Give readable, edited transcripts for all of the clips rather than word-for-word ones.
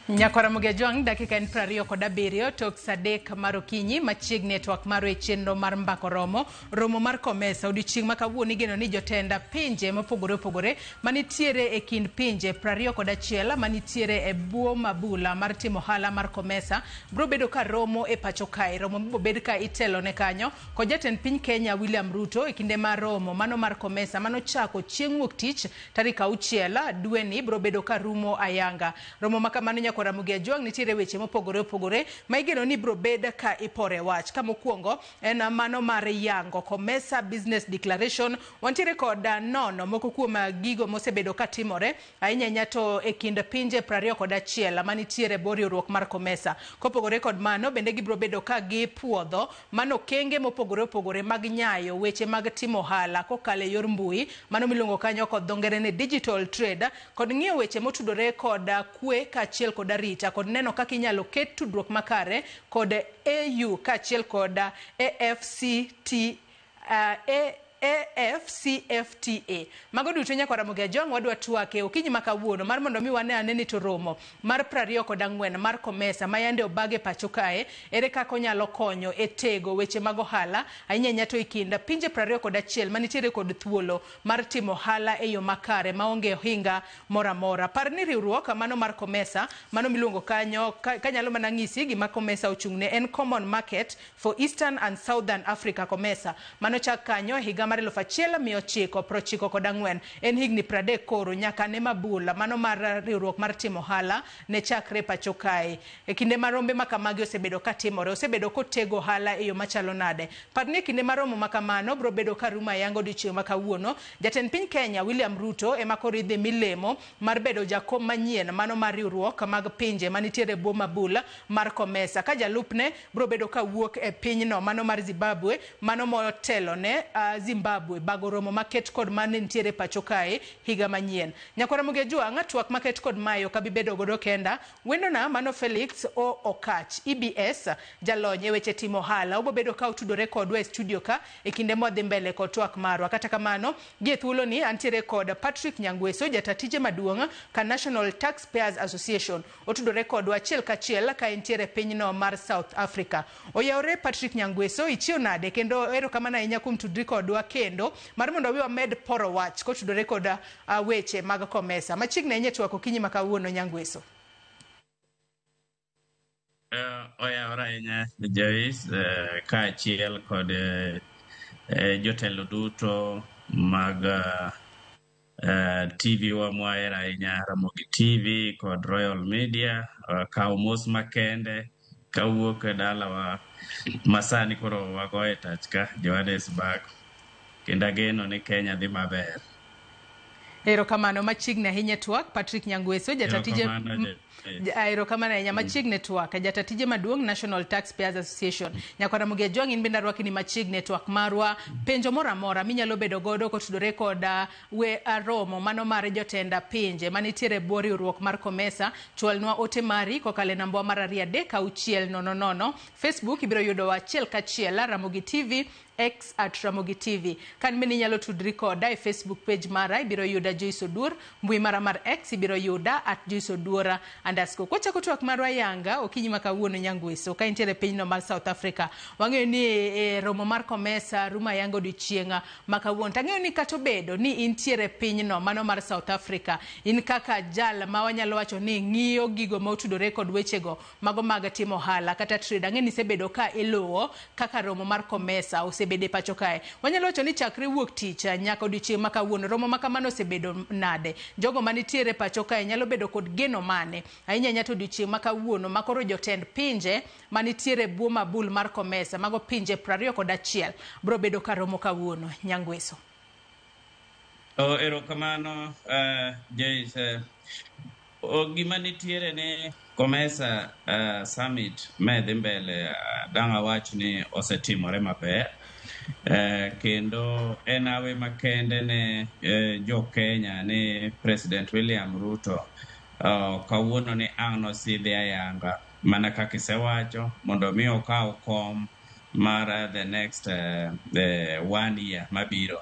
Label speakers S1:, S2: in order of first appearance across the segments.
S1: Nyakwara Mogejwang', dakika en 27 tok sa 3 mar okinyi. Machiegni e twak marwa e chenro mar Mbako Romo, romo mar COMESA. Odiochieng' ma kawuono igeno ni jotend pinje mopogore opogore manitiere e kind pinje 21 manitiere e bwo mabula mar timo ohala mar COMESA biro bedo ka romo e pacho kae. Romo biro bed ka itelone kanyo kod jatend piny Kenya William Ruto e kinde mar romo mano mar COMESA manochako chieng' wuok tich tarik 6 dweni biro bedo ka rumo ayanga. Romo ma kamano, nyakwar Ramogi Ajwang', nitiere weche mopogore opogore ma igeno ni biro bed ka ipore wach. Ka mokwongo en mano mar yango COMESA Business Declaration. Wantiere kod nono moko kuom gigo mosebedo ka timore ahinya ahinya to e kind pinje 21 manitiere bwo riwruok mar COMESA. Kopogore kod mano, bende gibiro bedo ka gipuodho mano okenge mopogore opogore mag nyayo weche mag timo ohala kokalo e yor mbui, mano miluongo kanyo kod dho ngere ni digital trade, kod ng'iyo weche motudore kod kwe kaachiel kod arita, kod neno kaka inyalo ket tudruok makare kod AU kaachiel kod AFCT AfCFTA. Mago duto, nyakwar Ramogi Ajwang', wadwa twake okinyi ma kawuono mar mondo mi wane ane ni to romo mar 24 mar COMESA ma yande obag e pacho kae, ere kaka onyalo konyo e tego weche mag ohala ahinya ahinya to e kind pinje 21 manitiere kod thuolo mar timo ohala e yo makare maonge ohinga moro amora. Par ni riwruok mano mar COMESA, mano miluongo kanyo, kanyalo mana ng'isi gima COMESA ochung'ne, en Common Market for Eastern and Southern Africa. COMESA mano chak kanyo e higa mar 1994. En higni 30 koro nyaka ne mabula mano mar riwruok mar timo ohala ne chakre pacho kae. E kinde ma rombe ma kamagi osebedo katimore, osebedo kotego ohala e yo machalo nade? Par ni e kinde ma romo ma kamano biro bedo ka rumo ayanga odiochieng' ma kawuono, jatend piny Kenya William Ruto ema koro idhi milemo mar bedo jakom manyien mano mar riwruok mag pinje manitiere e bwo mabul mar COMESA, ka jalupne biro bedo ka wuok e pinyno mano mar Zimbabwe, mano motelo ne Zimbabwe bago romo maket kod mane nitiere pacho kae higa manyien. Nyakwar Ramogi Ajwang', twak maket kod mae ok abi bedo godo kenda. Wendona mano Felix O Okach, EBS, jalony e weche timo ohala, obo bedo ka otudore kodwa e studio ka e kinde mwadhi mbele kod twak marwa. Kata kamano, gie thuoloni antiere kod Patrick Nyangweso, jata tije maduong' ka National Taxpayers Association. Otudore kodwa achiel kachiel ka entiere pinyno mar South Africa. Oyawore Patrick Nyangweso, ichiew nade? Kendo erokamano ahinya kuom tudri kodwa kendo mar mondo wi wamed poro wach kotudore kod weche mag COMESA. Machiegni ahinya e twak okinyi ma kawuono, Nyangweso.
S2: Oyawore ahinya Joyce, kaachiel kod jotelo duto mag TV wa mwahero ahinya, Ramogi TV kod Royal Media. Kaw mos makende kawuok e dalawa masani koro wagoye tach ka Johannesburg, kendo ageno ni Kenya dhi maber.
S1: Erokamano. Machiegni ahinya e twak, Patrick Nyangweso, jata tije. Erokamano ahinya. Machiegni e twak, jata tije maduong' National Taxpayers Association. Nyakwar Ramogi Ajwang', in bende arwaki ni machiegni e twak marwa. Penjo moro amora minyalo bedo godo kotudore kod we romo mano mar jotend pinje manitiere e bwo riwruok mar COMESA, chwalnwa ote mari kokalo e nambwa mar 23600. Facebook ibiro yudowa achiel kachiel, Ramogi TV, X @RamogiTV. Kan bende inyalo tudri koda e Facebook page mara, ibiro yuda Joyce Oduor. Mbui mara mar X ibiro yuda @JoyceOduor_. Kwachako twak marwa yanga okinyi ma kawuono, Nyangweso, ka intiere e pinyno mar South Africa. Wang'eyo ni e romo mar COMESA rumo ayanga odiochieng' ma kawuono. Tang'eyo ni kata obedo ni intiere e pinyno mano mar South Africa, in kaka jal ma wanyalo wacho ni ng'iyo gigo ma otudore kod wechego mago mag timo ohala kata trade, ang'e ni isebedo ka iluwo kaka romo mar COMESA osebedo e pacho kae. Wanyalo wacho ni chakre wuok tich nyaka odiochieng' ma kawuono, romo ma kamano osebedo nade? Jogo manitiere e pacho kae nyalo bedo kod geno mane? Ahinya ahinya to odiochieng' ma kawuono ma koro jotend pinje manitiere e bwo mabul mar COMESA, mago pinje 21, biro bedo ka romo kawuono. Nyangweso.
S2: Oh, erokamano Joyce. Gima nitiere ni COMESA summit me dhi mbele, dang' awach ni osetimore maber, kendo en awe makende ne jo Kenya ni President William Ruto kawuono ni ang' nosidhe ayanga mana kaka isewacho mondo mi okaw kom mar the next one year mabiro,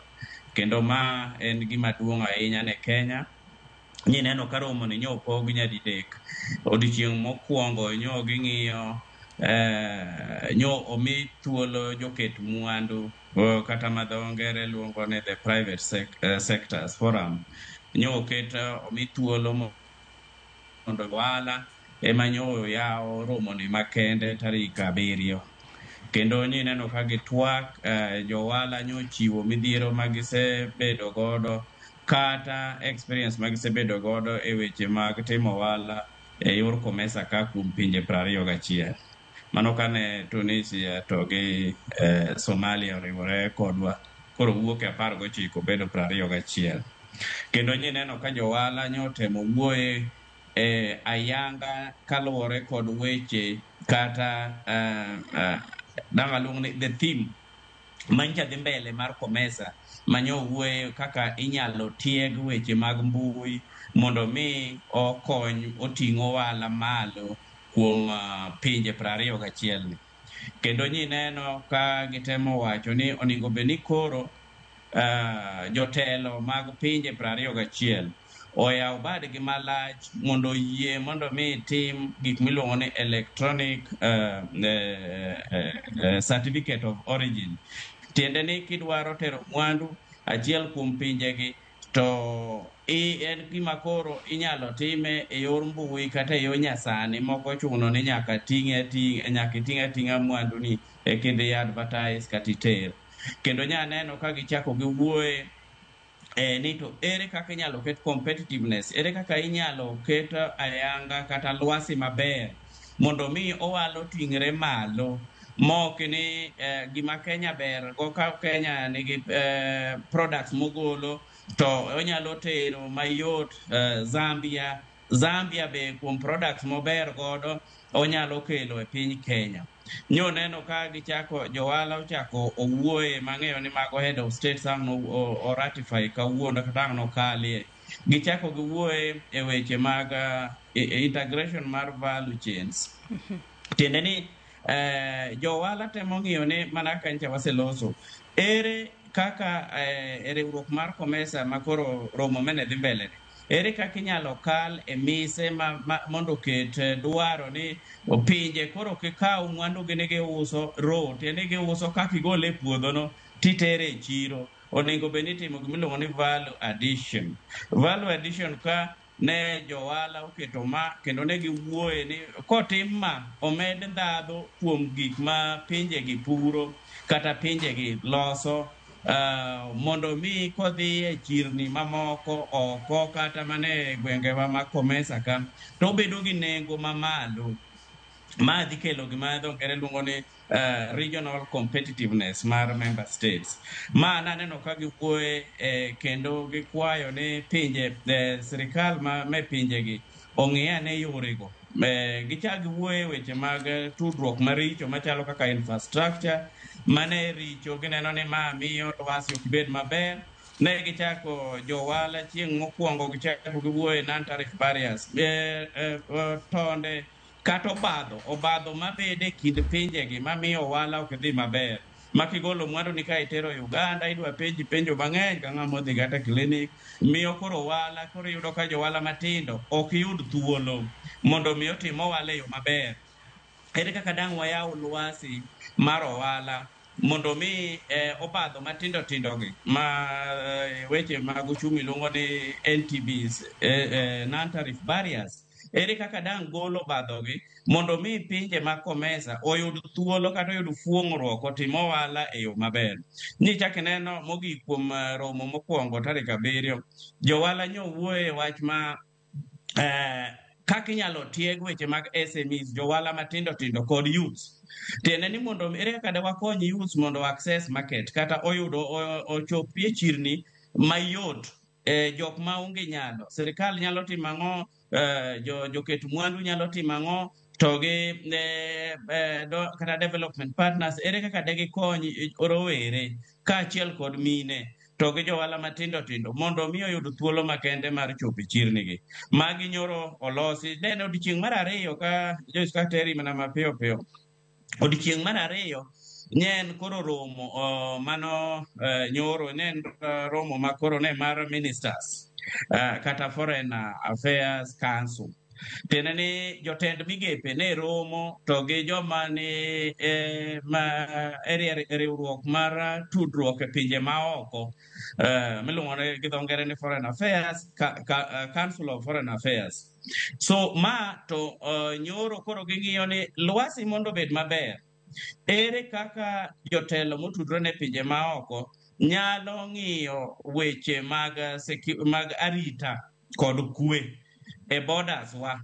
S2: kendo ma en gima duong' ahinya ne Kenya. Nyineno ka romo ni nyopog nyadidek. Odiochieng' mokwongo nyo ging'iyo nyo omi thuolo joket mwandu kata ma dho ngere luongo ni the private sectors forum. Nyo oket omi thuolo mondo ohala ema nyo yaw romo ni makende tarik 7. Kendo nyineno ka gitwak johala nyo chiwo midhiero ma gisebedo godo kata experience ma gisebedo godo e weche mag timo ohala e yor COMESA ka kuom pinje 21. Mano kane Tunisia to gi Somalia oriwore kodwa, koro wuok e 19 bedo 21. Kendo nyineno ka johala nyotemo wuoye ayanga kaluwore kod weche kata dang' aluong ni the theme manyicha dhi mbele mar COMESA manyo wuoye kaka inyalo tieg weche mag mbui mondo mi okony oting' ohala malo kuom pinje 21 ni. Kendo nyineno ka gitemo wacho ni onego bed ni koro jotelo mag pinje 21 oyaw badgi malach mondo oyie mondo mi tim gik miluongo ni electronic certificate of origin. Tiende ni kidwaro tero mwandu achiel kuom pinjegi to en gima koro inyalo time e yor mbui kata e yor nyasani moko ochuno ni nyaka ting'e nyaka iting' ating'a mwandu ni e kidhi advertise kata iter. Kendo nya neno ka gichako giwuoye ni to ere kaka inyalo ket competitiveness, ere kaka inyalo ket ayanga kata lwasi maber mondo mi ohala oting're malo mok ni gima Kenya ber go ka Kenya nigi products mogolo to onyalo tero mayot Zambia. Zambia be kuom products mober godo onyalo kelo e piny Kenya. Nyo neno ka gichako johala ochako owuoye mang'eyo ni mago head of states ang' o ratify kawuono kata ang' nokalie. Gichako giwuoye e weche mag integration mar value chains. Tiende ni johala temo ng'iyo ni mana kaka nyocha waseloso, ere kaka e riwruok mar COMESA ma koro romo mene dhi mbele ni, ere kaka inyalo kal e mise mondo oket dwaro ni pinje koro kikaw mwandu gi ni giuso raw, tiende ni giuso kaka igole e puodho no titere e chiro. Onego bed ni itimo gimiluongo ni value addition. Value addition ka ne johala oketo ma kendo ne giwuoye ni kotim ma omed ndhadhu kuom gik ma pinje gi puro kata pinje gi loso mondo mi kodhi e chirni mamoko oko kata mana e gwengewa ma COMESA ka to obedo gi nengo mamalo. Ma dhi kelo gima dho ngere luongo ni regional competitiveness mar member states. Ma naneno ka giwuoye kendo gikwayo ni pinje sirikal ma me pinjegi ong'i ane yorego. Gichak giwuoye weche mag tudruok maricho machalo kaka infrastructure mane richo gineno ni ma miyo lwasi ok bed maber. Ne gichako johala chieng' mokwongo gichako giwuoye non tariff barriers tonde kata obadho mabede e kind pinjegi mamiyo ohala ok dhi maber. Ma kigolo mwandu ni ka itero Uganda idwa penji penjo mang'eny ka ng'ama odhi kata clinic miyo koro ohala koro iyudo ka johala matindo ok yud thuolo mondo mi otim ohala e yo maber. Ere kaka dang' wayaw lwasi mar ohala mondo mi obadho matindo tindo gi ma weche mag uchumi luongo ni NTBs, non tariff barriers. Ere kaka dang' gol obadho gi mondo mi pinje mag COMESA oyud thuolo kata oyud fuong'ruok otim ohala e yo maber. Nichak ineno mogik kuom romo mokwongo tarik 7, johala nyowuoye wach ma kaka inyalo tieg weche mag SMEs, johala matindo tindo kod youths. Tiende ni mondo ere kaka de wakony youths mondo access market kata oyudo ochopie chirni mayot jok maonge nyalo. Sirikal nyalo timo ang'o? Joket mwandu nyalo timo ang'o? To gi kata development partners ere kaka de gikony rowere kaachiel kod mine to gi johala matindo tindo mondo mi oyud thuolo makende mar chopo e chirni gi. Magi nyoro olosi. Ne en odiochieng' mar ariyo ka Joyce kateri mana mapiyo piyo. Odiochieng' mar ariyo Nye en koro romo mano nyoro ne en romo ma koro ne mar ministers kata Foreign Affairs Council. Tiende ni jotend migepe ne romo to gi joma ni ma e riwruok mar tudruok e pinje maoko miluongo gi dho ngere ni Foreign Affairs Council of Foreign Affairs. So ma to nyoro koro ging'iyo ni lwasi mondo obed maber. Ere kaka jotelo motudore ne pinje maoko nyalo ng'iyo weche mag arita kod kwe e borders wa,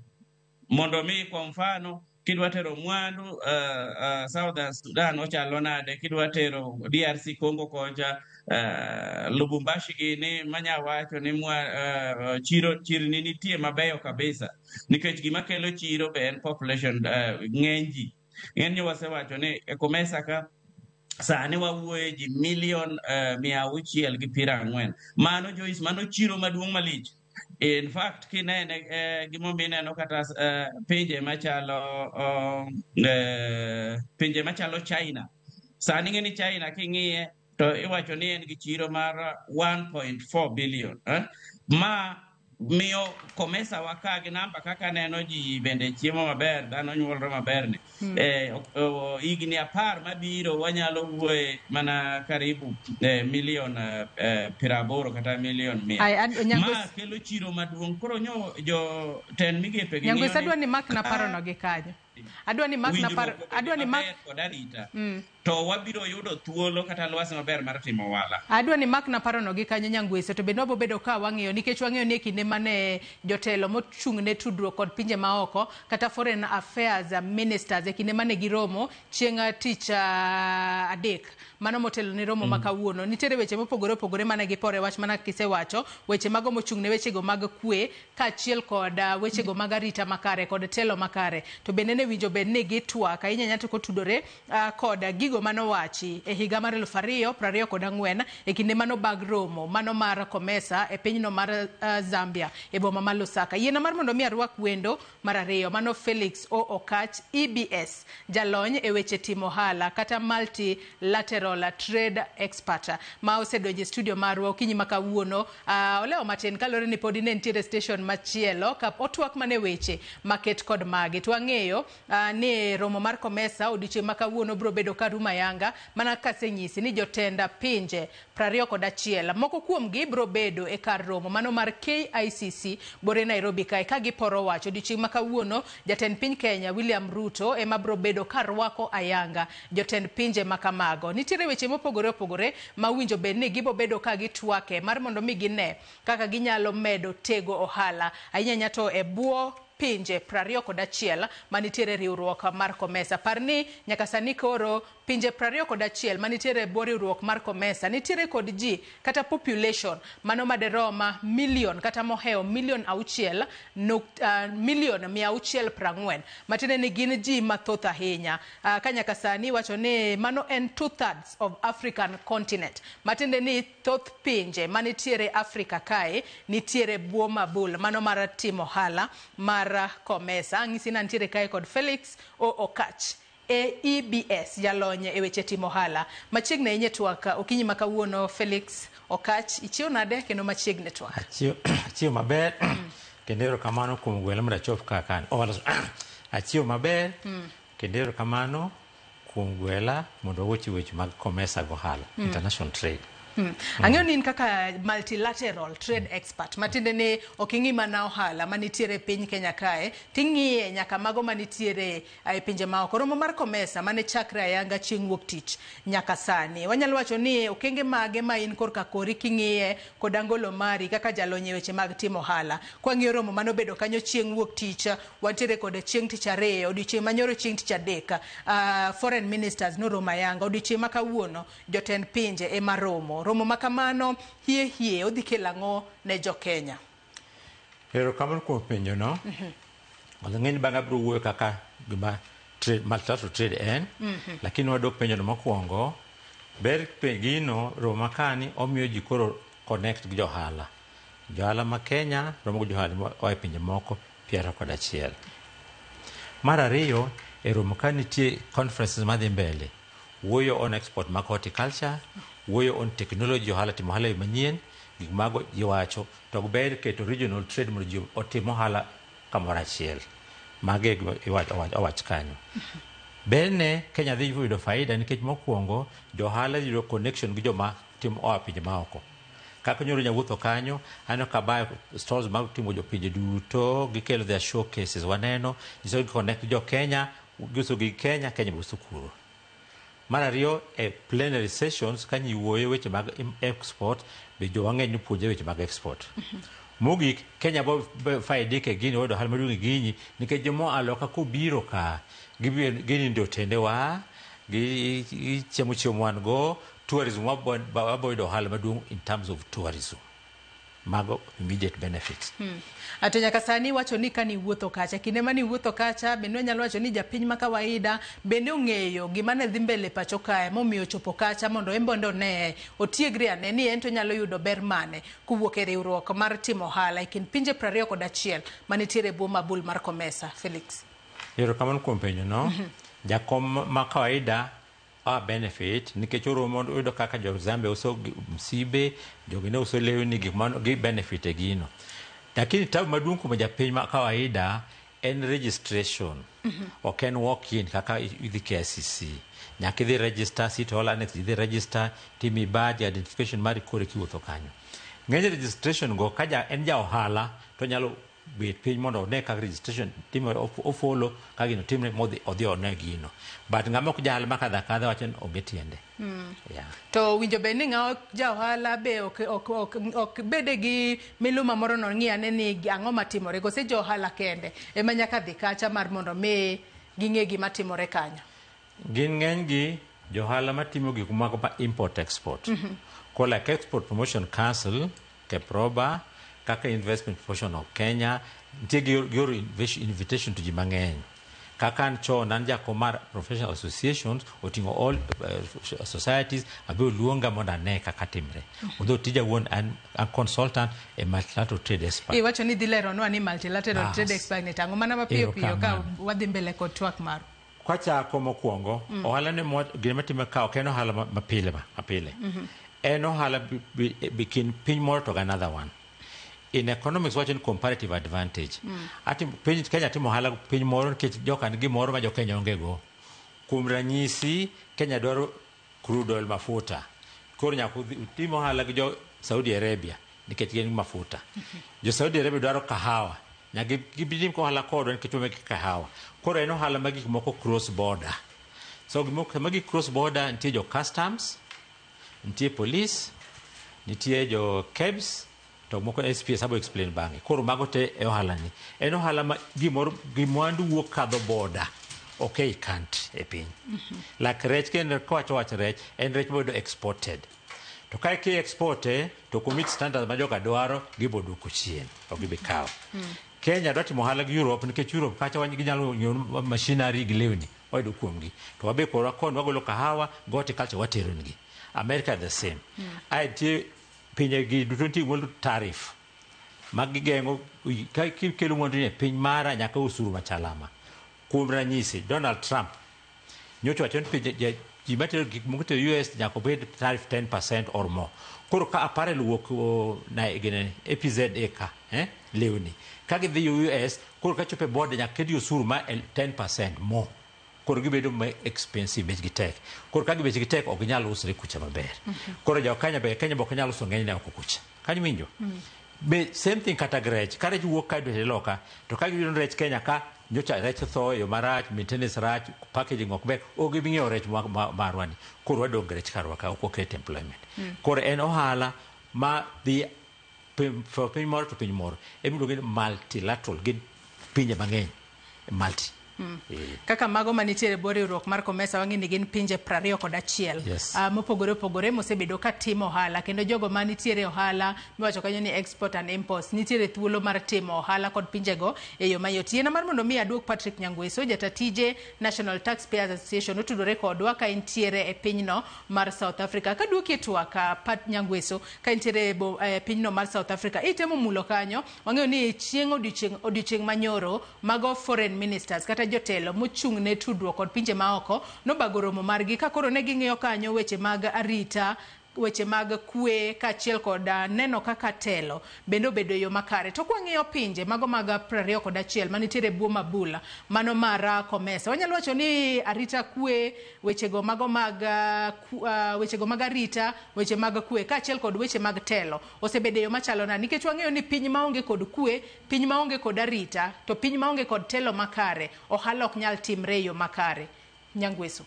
S2: mondo mi kwa mfano kidwa tero mwandu Southern Sudan ochalo nade, kidwa tero DRC Congo kocha, Lubumbashi gini manya wacho ni chiro chirni nitie mabeyo kabisa, nikech gima kelo chiro be en population, ng'eny ji. Ng'eny wasewacho ni e COMESA ka sani wawuoye ji milion 640. Mano Joyce, mano chiro maduong' malich. In fact, kinene gimomiyo ineno kata pinje machalo China sani, ng'e ni China king'iye to iwacho ni en gi chiro mar 1.4 billion, eh? Ma miyo COMESA wa ka gi namba kaka neno ji bende chiemo maber, dhano nyuolre maber ni higni 10 mabiro wanyalo wuoye mana karibu milion 80 kata milion 100. Ma kelo chiro maduong'. Koro nyo jo ten migepe gi
S1: Nyangwes, adwa ni mak na paro no gi kanyo. Adwa ni mak na paro, adwa ni mak
S2: kod arita to wabiro yudo thuolo kata lwasi maber mar timo ohala.
S1: Adwa ni mak na paro no gi kanyo, Nyangweso, to bende wabo bedo ka wang'iyo, nikech wang'eyo ni e kinde mane jotelo mochung' ne tudruok kod pinje maoko kata foreign affairs ministers e kinde mane giromo chieng' tich adek mano motelo ne romo ma kawuono, nitiere weche mopogore opogore mane gipore wach mana kisewacho weche mago mochung' ne wechego mag kwe kaachiel kod wechego mag arita makare kod telo makare. To bende ne winjo bed ni gitwak ahinya ahinya to kotudore kod gigo manowachi e higa mar 2024 e kinde manobag romo mano mar COMESA e pinyno mar Zambia e boma ma Lusaka. Yiena mar mondo mi arwak wendo mar ariyo, mano Felix O Okach EBS, jalony e weche timo ohala kata multilateral trade expert ma osedonjo e studio marwa okinyi ma kawuono. Olewo matin kaluwore ni podi ne nitiere station machielo ka otwak mane weche maket kod magi. To wang'eyo ni romo mar COMESA odiochieng' ma kawuono biro bedo ka rumo ayanga, mana kasenyisi ni jotend pinje 21 moko kuomgi biro bedo e kar romo mano mar KICC bore Nairobi kae ka giporo wach. Odiochieng' ma kawuono jatend piny Kenya William Ruto ema biro bedo ka rwako ayanga jotend pinje ma kamago. Nitiere weche mopogore opogore ma winjo bed ni gibo bedo ka gitwake mar mondo mi gine kaka ginyalo medo tego ohala ahinya ahinya to e bwo pinje 21 manitiere riwruok mar COMESA. Par ni nyaka sani koro pinje 21 manitiere e bwo riwruok mar COMESA nitiere kod ji kata population mano maderoma milion kata mohewo milion 6 milion 640, matiende ni gin ji mathoth ahinya. Ka nyaka sani iwacho ni mano en 2/3 of African continent, matiende ni thoth pinje manitiere Afrika kae nitiere bwo mabul mano mar timo ohala mar COMESA. Ang'isi ni antiere kae kod Felix O Okach AEBS, jalony e weche timo ohala. Machiegni ahinya e twak okinyi ma kawuono. Felix Okach, ichiew nade kendo machiegni e twak?
S3: Achiew maber kendo erokamano kuom gwela mondo achop kaka achiew maber kendo erokamano kuom gwela mondo wawuoche weche mag COMESA go ohala, international trade.
S1: Ang'eyo ni in kaka multilateral trade expert, matiende ni ok ing'i mana ohala manitiere e piny Kenya kae, ting'iye nyaka mago manitiere e pinje maoko. Romo mar COMESA mane chakre ayanga chieng' wuok tich nyaka sani, wanyalo wacho ni okenge mage ma in korka kori king'iye kod angolo mari kaka jalony e weche mag timo ohala? Kwang'iyo romo manobedo kanyo chieng' wuok tich, wantiere kod chieng' tich ariyo, odiochieng' manyoro chieng' tich adek, foreign ministers noromo ayanga. Odiochieng' ma kawuono jotend pinje ema romo. Romo ma kamano hie hie odhi kelo ang'o ne jo Kenya?
S3: Erokamano kuom penjo no. Ng'eny bang'e abiro wuoyo kaka gima trade, multilateral trade en, lakini wadok penjo no mokwongo. Ber gino romo makani omiyo ji koro connect gi johala. Johala ma Kenya romo gi johala moa e pinje moko 21. Mar ariyo, e romo ka nitie conferences madhi mbele. Wuoyo on export mag horticulture, wuoyo on technology, ohala timo ohala e manyien, gik mago iwacho to ber keto regional trade mondo ji otim ohala kamoro achiel. Mago e gima owach kanyo. Berne Kenya dhi yudo faida nikech mokwongo johala yudo connection gi joma timo oa pinje maoko. Kaka nyoro nyawuotho kanyo, aneno ka bayo stalls mag timo jopinje duto, gikelo their showcases waneno, nyiso gi connect jo Kenya, giuso gi Kenya, Kenya be uso kuro. Mar ariyo, e plenary sessions ka ji wuoyo weche mag export, be joma ng'eny puonjre weche mag export. Mogik, Kenya bo faidika e gini, oyudo ohala maduong' e gini, nikech joma oa loka kobiro ka, gibiro ginindo e otendewa, gichiemo chiemo wan go, tourism wabo yudo ohala maduong' in terms of tourism. Mago immediate benefits.
S1: To nyaka sani iwacho ni kane iwuotho kacha, kinde mane iwuotho kacha bende wanyalo wacho ni japiny ma kawaida bende ong'eyo gima ne dhi mbele pacho kae momiyo ochopo kacha mondo en bende one otiegre ane ni en to onyalo yudo ber mane kowuok e riwruok mar timo ohala e kind pinje 21 manitiere e bwo mabul mar COMESA. Felix.
S3: Erokamano kuom penjo no. Jakom ma kawaida a benefit nikech oromo oyudo kaka jo Zambia uso msibe, jogi ne uso lewni, gik mano gi benefit e gino. Lakini tabu maduong' kuom japiny ma kawaida en registration. Ok en walk in kaka idhi KICC. Nyaka idhi register, City Hall Annex idhi register, timi badge, identification mari koro kiwuotho kanyo. Ng'eny registration go ka en ja ohala to nyalo bet piny mondo one kaka registration timore, ofollow ka gino timre modhi odhi one gino. But ng'ama ok ja ohala makadho akadha wacho ni onge tiende. Yeah.
S1: To winjo bed ni ng'awa ja ohala be ok bede gi miluma moro no ng'i ane ni ang'o matimore kose jo ohala kende ema nyaka dhi kacha mar mondo mi ging'e gima timore kanyo.
S3: Gin ng'eny gi johala matimo gik moko ma import export. Ko like Export Promotion Council, KEPROBA, kaka Investment Promotion of Kenya, nitie gioro invitation to ji mang'eny. Kaka an chon an jakom mar professional associations oting'o all societies abiro luonga mondo ane kaka timre. Although tija wuon an consultant e multilateral trade expert.
S1: Iwacho ni dhi leronwa ni multilateral trade expert ni tang'o mana mapiyo piyo ka wadhi mbele kod twak marwa.
S3: Kwachako mokwongo, ohala ni gima timre ka ok en ohala mapile mapile. En ohala between piny moro to another one. In economics wacho ni comparative advantage. Ati piny Kenya timo ohala piny moro nikech joka nigi moro ma jo Kenya onge go. Kuom ranyisi, Kenya dwaro crude oil mafuta. Koro nyaka utim ohala gi jo Saudi Arabia nikech gin gi mafuta. Jo Saudi Arabia dwaro kahawa. Nyaka gitim ohala kodwa nikech wamegi kahawa. Koro en ohala ma gik moko cross border. So gik magi cross border nitie jo customs, nitie police, nitie jo KEBS, to moko SPS abo explain bang'e. Koro mago te e ohala ni. En ohala ma gimoro gi mwandu wuok kadho border. Ok ei country e piny. Like rech kendo kowacho wach rech, en rech mobedo exported. To ka ki exporte to ok meet standards ma joka dwaro, gibo duoko chien, ok gibi kawo. Kenya dwa timo ohala gi Europe nikech Europe kacha ginyalo nyiewo machinery gi lewni wayudo kuomgi. To wabe korwa koni wagolo kahawa, gi horticulture watero negi. America the same. Ae nitie pinje gi duto nitie gimoro tariff ma gigeng'o ka kikelo mwandu ni e piny mara nyaka osuru machalama. Kuom ranyisi, Donald Trump nyocha wacho ni pinje ji matero gik moko to US nyaka obed tariff 10% or more. Koro ka apparel wuok na gine APZA ka, lewni. Ka gidhi US, koro ka chopo e border nyaka ket osuru ma 10% more. Koro gibedo ma expensive, bechgi tek. Koro ka bechgi tek ok ginyal usre kucha maber. Koro jo Kenya be Kenya be ok nyal uso ng'enyne oko kucha. Kanyo winjo? Be same thing kata gi rech. Ka rech wuok ka idwa loka, to ka giyudo rech Kenya ka nyocha rech otho e yo marach, maintenance rach, packaging ok ber, ok gibi ng'iewo rech marwa ni. Koro wadong' gi rech karwa ka, ok waket employment. Koro en ohala ma dhi piny moro to piny moro. Emiluongo ni multilateral, gin pinje mang'eny. Multi.
S1: Kaka mago manitiere e bwo riwruok mar COMESA wang'e ni gin pinje 21
S3: Yes.
S1: Mopogore opogore mosebedo ka timo ohala kendo jogo manitiere ohala miwacho kanyo ni export and imports nitiere thuolo mar timo ohala kod pinjego e yo mayot. Yiena mar mondo mi aduok Patrick Nyangweso jata tije National Taxpayers Association otudore kodwa ka entiere e pinyno mar South Africa. Kaduoki e twak Pat Nyangweso ka entiere e pinyno mar South Africa itemo mulo kanyo wang'eyo ni chieng' odiochieng' manyoro mago foreign ministers kata jotelo mochung' ne tudruok kod pinje maoko nobago romo margi ka koro ne ging'iyo kanyo weche mag arita, weche mag kwe kaachiel kod neno kaka telo bende obedo e yo makare. To kwang'iyo pinje mago mag 21 manitiere e bwo mabula mano mar COMESA, wanyalo wacho ni arita kwe, wechego mago mag wechego mag arita, weche mag kwe kaachiel kod weche mag telo osebedo e yo machalo nade? Nikech wang'eyo ni piny maonge kod kwe, piny maonge kod arita, to piny maonge kod telo makare, ohala ok nyal timre e yo makare. Nyangweso.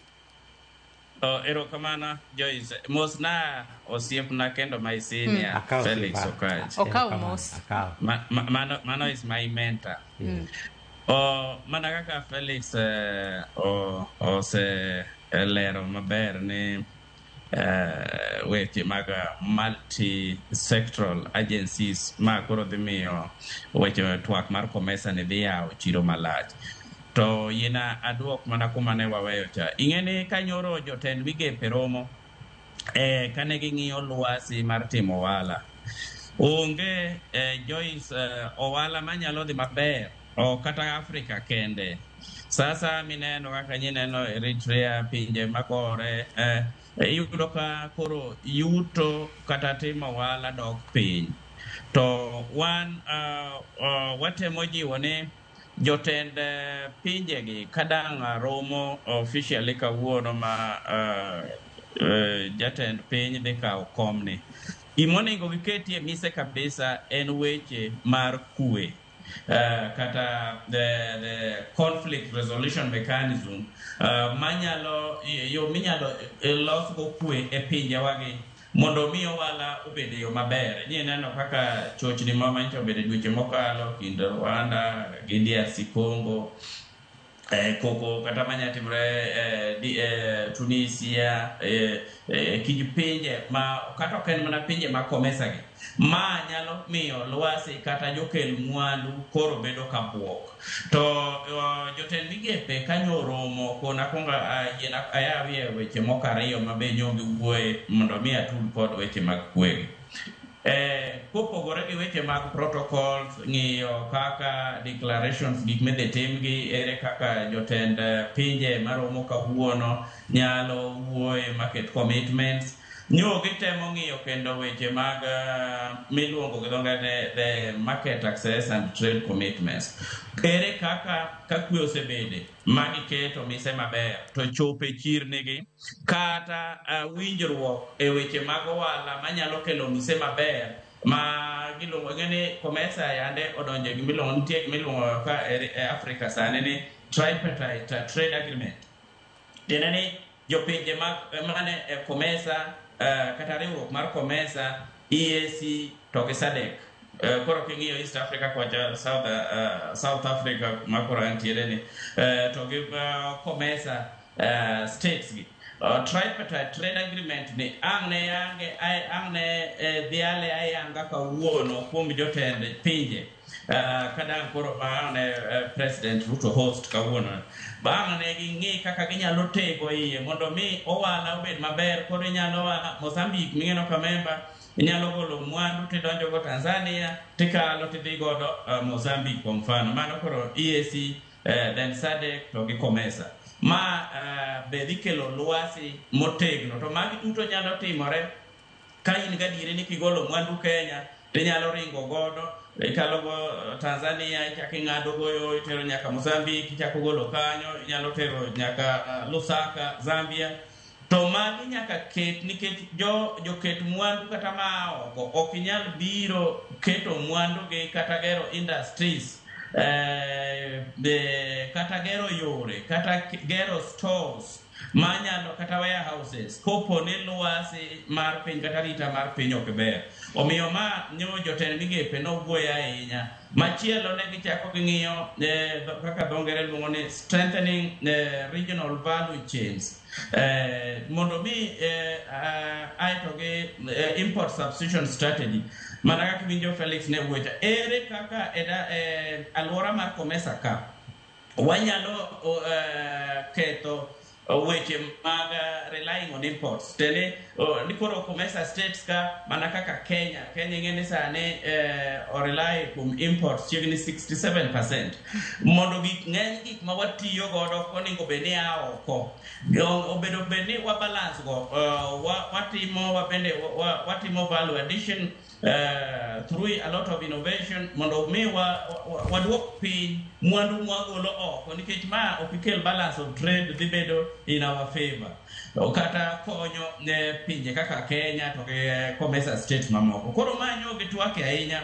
S2: Oh, erokamano Joyce. Mosna osiepna kendo my senior
S3: Akaw
S2: Felix
S3: sipa.
S2: Okaj.
S1: Okaw
S3: Erokamano,
S1: mos.
S3: Akaw.
S2: Mano is my mentor. Oh, mana kaka Felix ose lero maber ni weche mag multi sectoral agencies ma koro dhi miyo weche twak mar COMESA ni dhi yawo chiro malach. To yiena aduok mana kuma ne waweyo cha. Ing'e ni kanyoro jotend migepe romo kane ging'iyo lwasi mar timo ohala. Onge Joyce ohala manyalo dhi maber ok kata Afrika kende. Sasa mineno kaka nyineno Eritrea, pinje makore iyudo ka koro yuto kata timo ohala dok piny. To wan watemo jiwo ni jotend pinjegi kadang' romo officially kawuono ma jatend piny dhi kawo komni. Gimonego giketie mise kabisa en weche mar kwe. Kata the conflict resolution mechanism manyalo yo minyalo losgo kwe e pinjewagi mondo mi ohala obed e yo maber. Ineno kaka chochni ma manyocha obedo e dweche mokalo kind Rwanda gi DRC Congo, koko kata manya timore Tunisia, kind pinje ma kata ok en mana pinje ma COMESA gi. Ma nyalo miyo lwasi kata jokel mwandu koro bedo ka buok. To jotend migepe kanyo oromo kona kuongo yiena ayawie weche moko ariyo ma be nyo giwuoye mondo mi atud kod weche mag kwe. Kopogore gi weche mag protocols, ng'iyo kaka declarations gik midhi timgi, ere kaka jotend pinje maromo kawuono nyalo wuoye maket commitments. Nyo gitemo ng'iyo kendo weche mag miluongo gi dho ngere the market access and trade commitments. Ere kaka ka kwe osebede ma giketo mise maber to chope chirnigi kata winjruok e weche mag ohala manyalo kelo mise maber ma giluongo ni COMESA yande odonje gimiluongo nitie gimiluongo ka e Africa sani ni tripartite trade agreement. Tiende ni jopinje mag mane e COMESA kata riwruok mar COMESA, EAC to gi SADC. Koro king'iyo East Africa kocha South Africa ma koro antiere ni to gi COMESA states gi. Tripartite trade agreement ni ang' ne yange ang' ne dhiale ayanga kawuono kuom jotend pinje kadang' koro bang' ne President Ruto host kawuono bang' ne ging'i kaka ginyalo tego iye mondo mi ohala obed maber. Koro inyalo a Mozambique ming'eno ka member inyalo golo mwandu tidonjo go Tanzania tikalo tidhi godo Mozambique kwa mfano. Mano koro EAC then SADC to gi COMESA. Ma be dhi kelo lwasi motegno to magi duto nyalo timore ka in gadieri ni kigolo mwandu Kenya tinyalo ringo godo ikalo go Tanzania ichako ing'ado go yo itero nyaka Mozambique ichako golo kanyo inyalo tero nyaka Lusaka Zambia. To magi nyaka ket nikech joket mwandu kata ma oko ok nyal biro keto mwandu gi kata gero industries kata gero yore kata gero stores manyalo kata warehouses kopo ni lwasi mar piny kata rita mar piny ok ber. Omiyo ma nyo jotend migepe nowuoyo ahinya. Machielo ne gichako ging'iyo kaka dho ngere luongo ni strengthening regional value chains mondo mi aeto gi import substitution strategy. Mana kaka iwinjo Felix ne wuocha, ere kaka alwora mar COMESA ka wanyalo ketho Weche mag relying on imports tene ni koro COMESA states ka mana kaka Kenya. Kenya ing'e ni sani orely kuom imports chiegni 67% mondo gik ng'eny gik ma watiyo godo onego bed ni a oko. Obedo bed ni wa balance go, watimo wabende watimo value addition through a lot of innovation mondo mi waduok piny mwandu mwagolo oko, nikech ma ok ikel balance of trade dhi bedo in our favor. To kata konyo ne pinje kaka Kenya to gi COMESA states mamoko. Koro ma nyo gitwake ahinya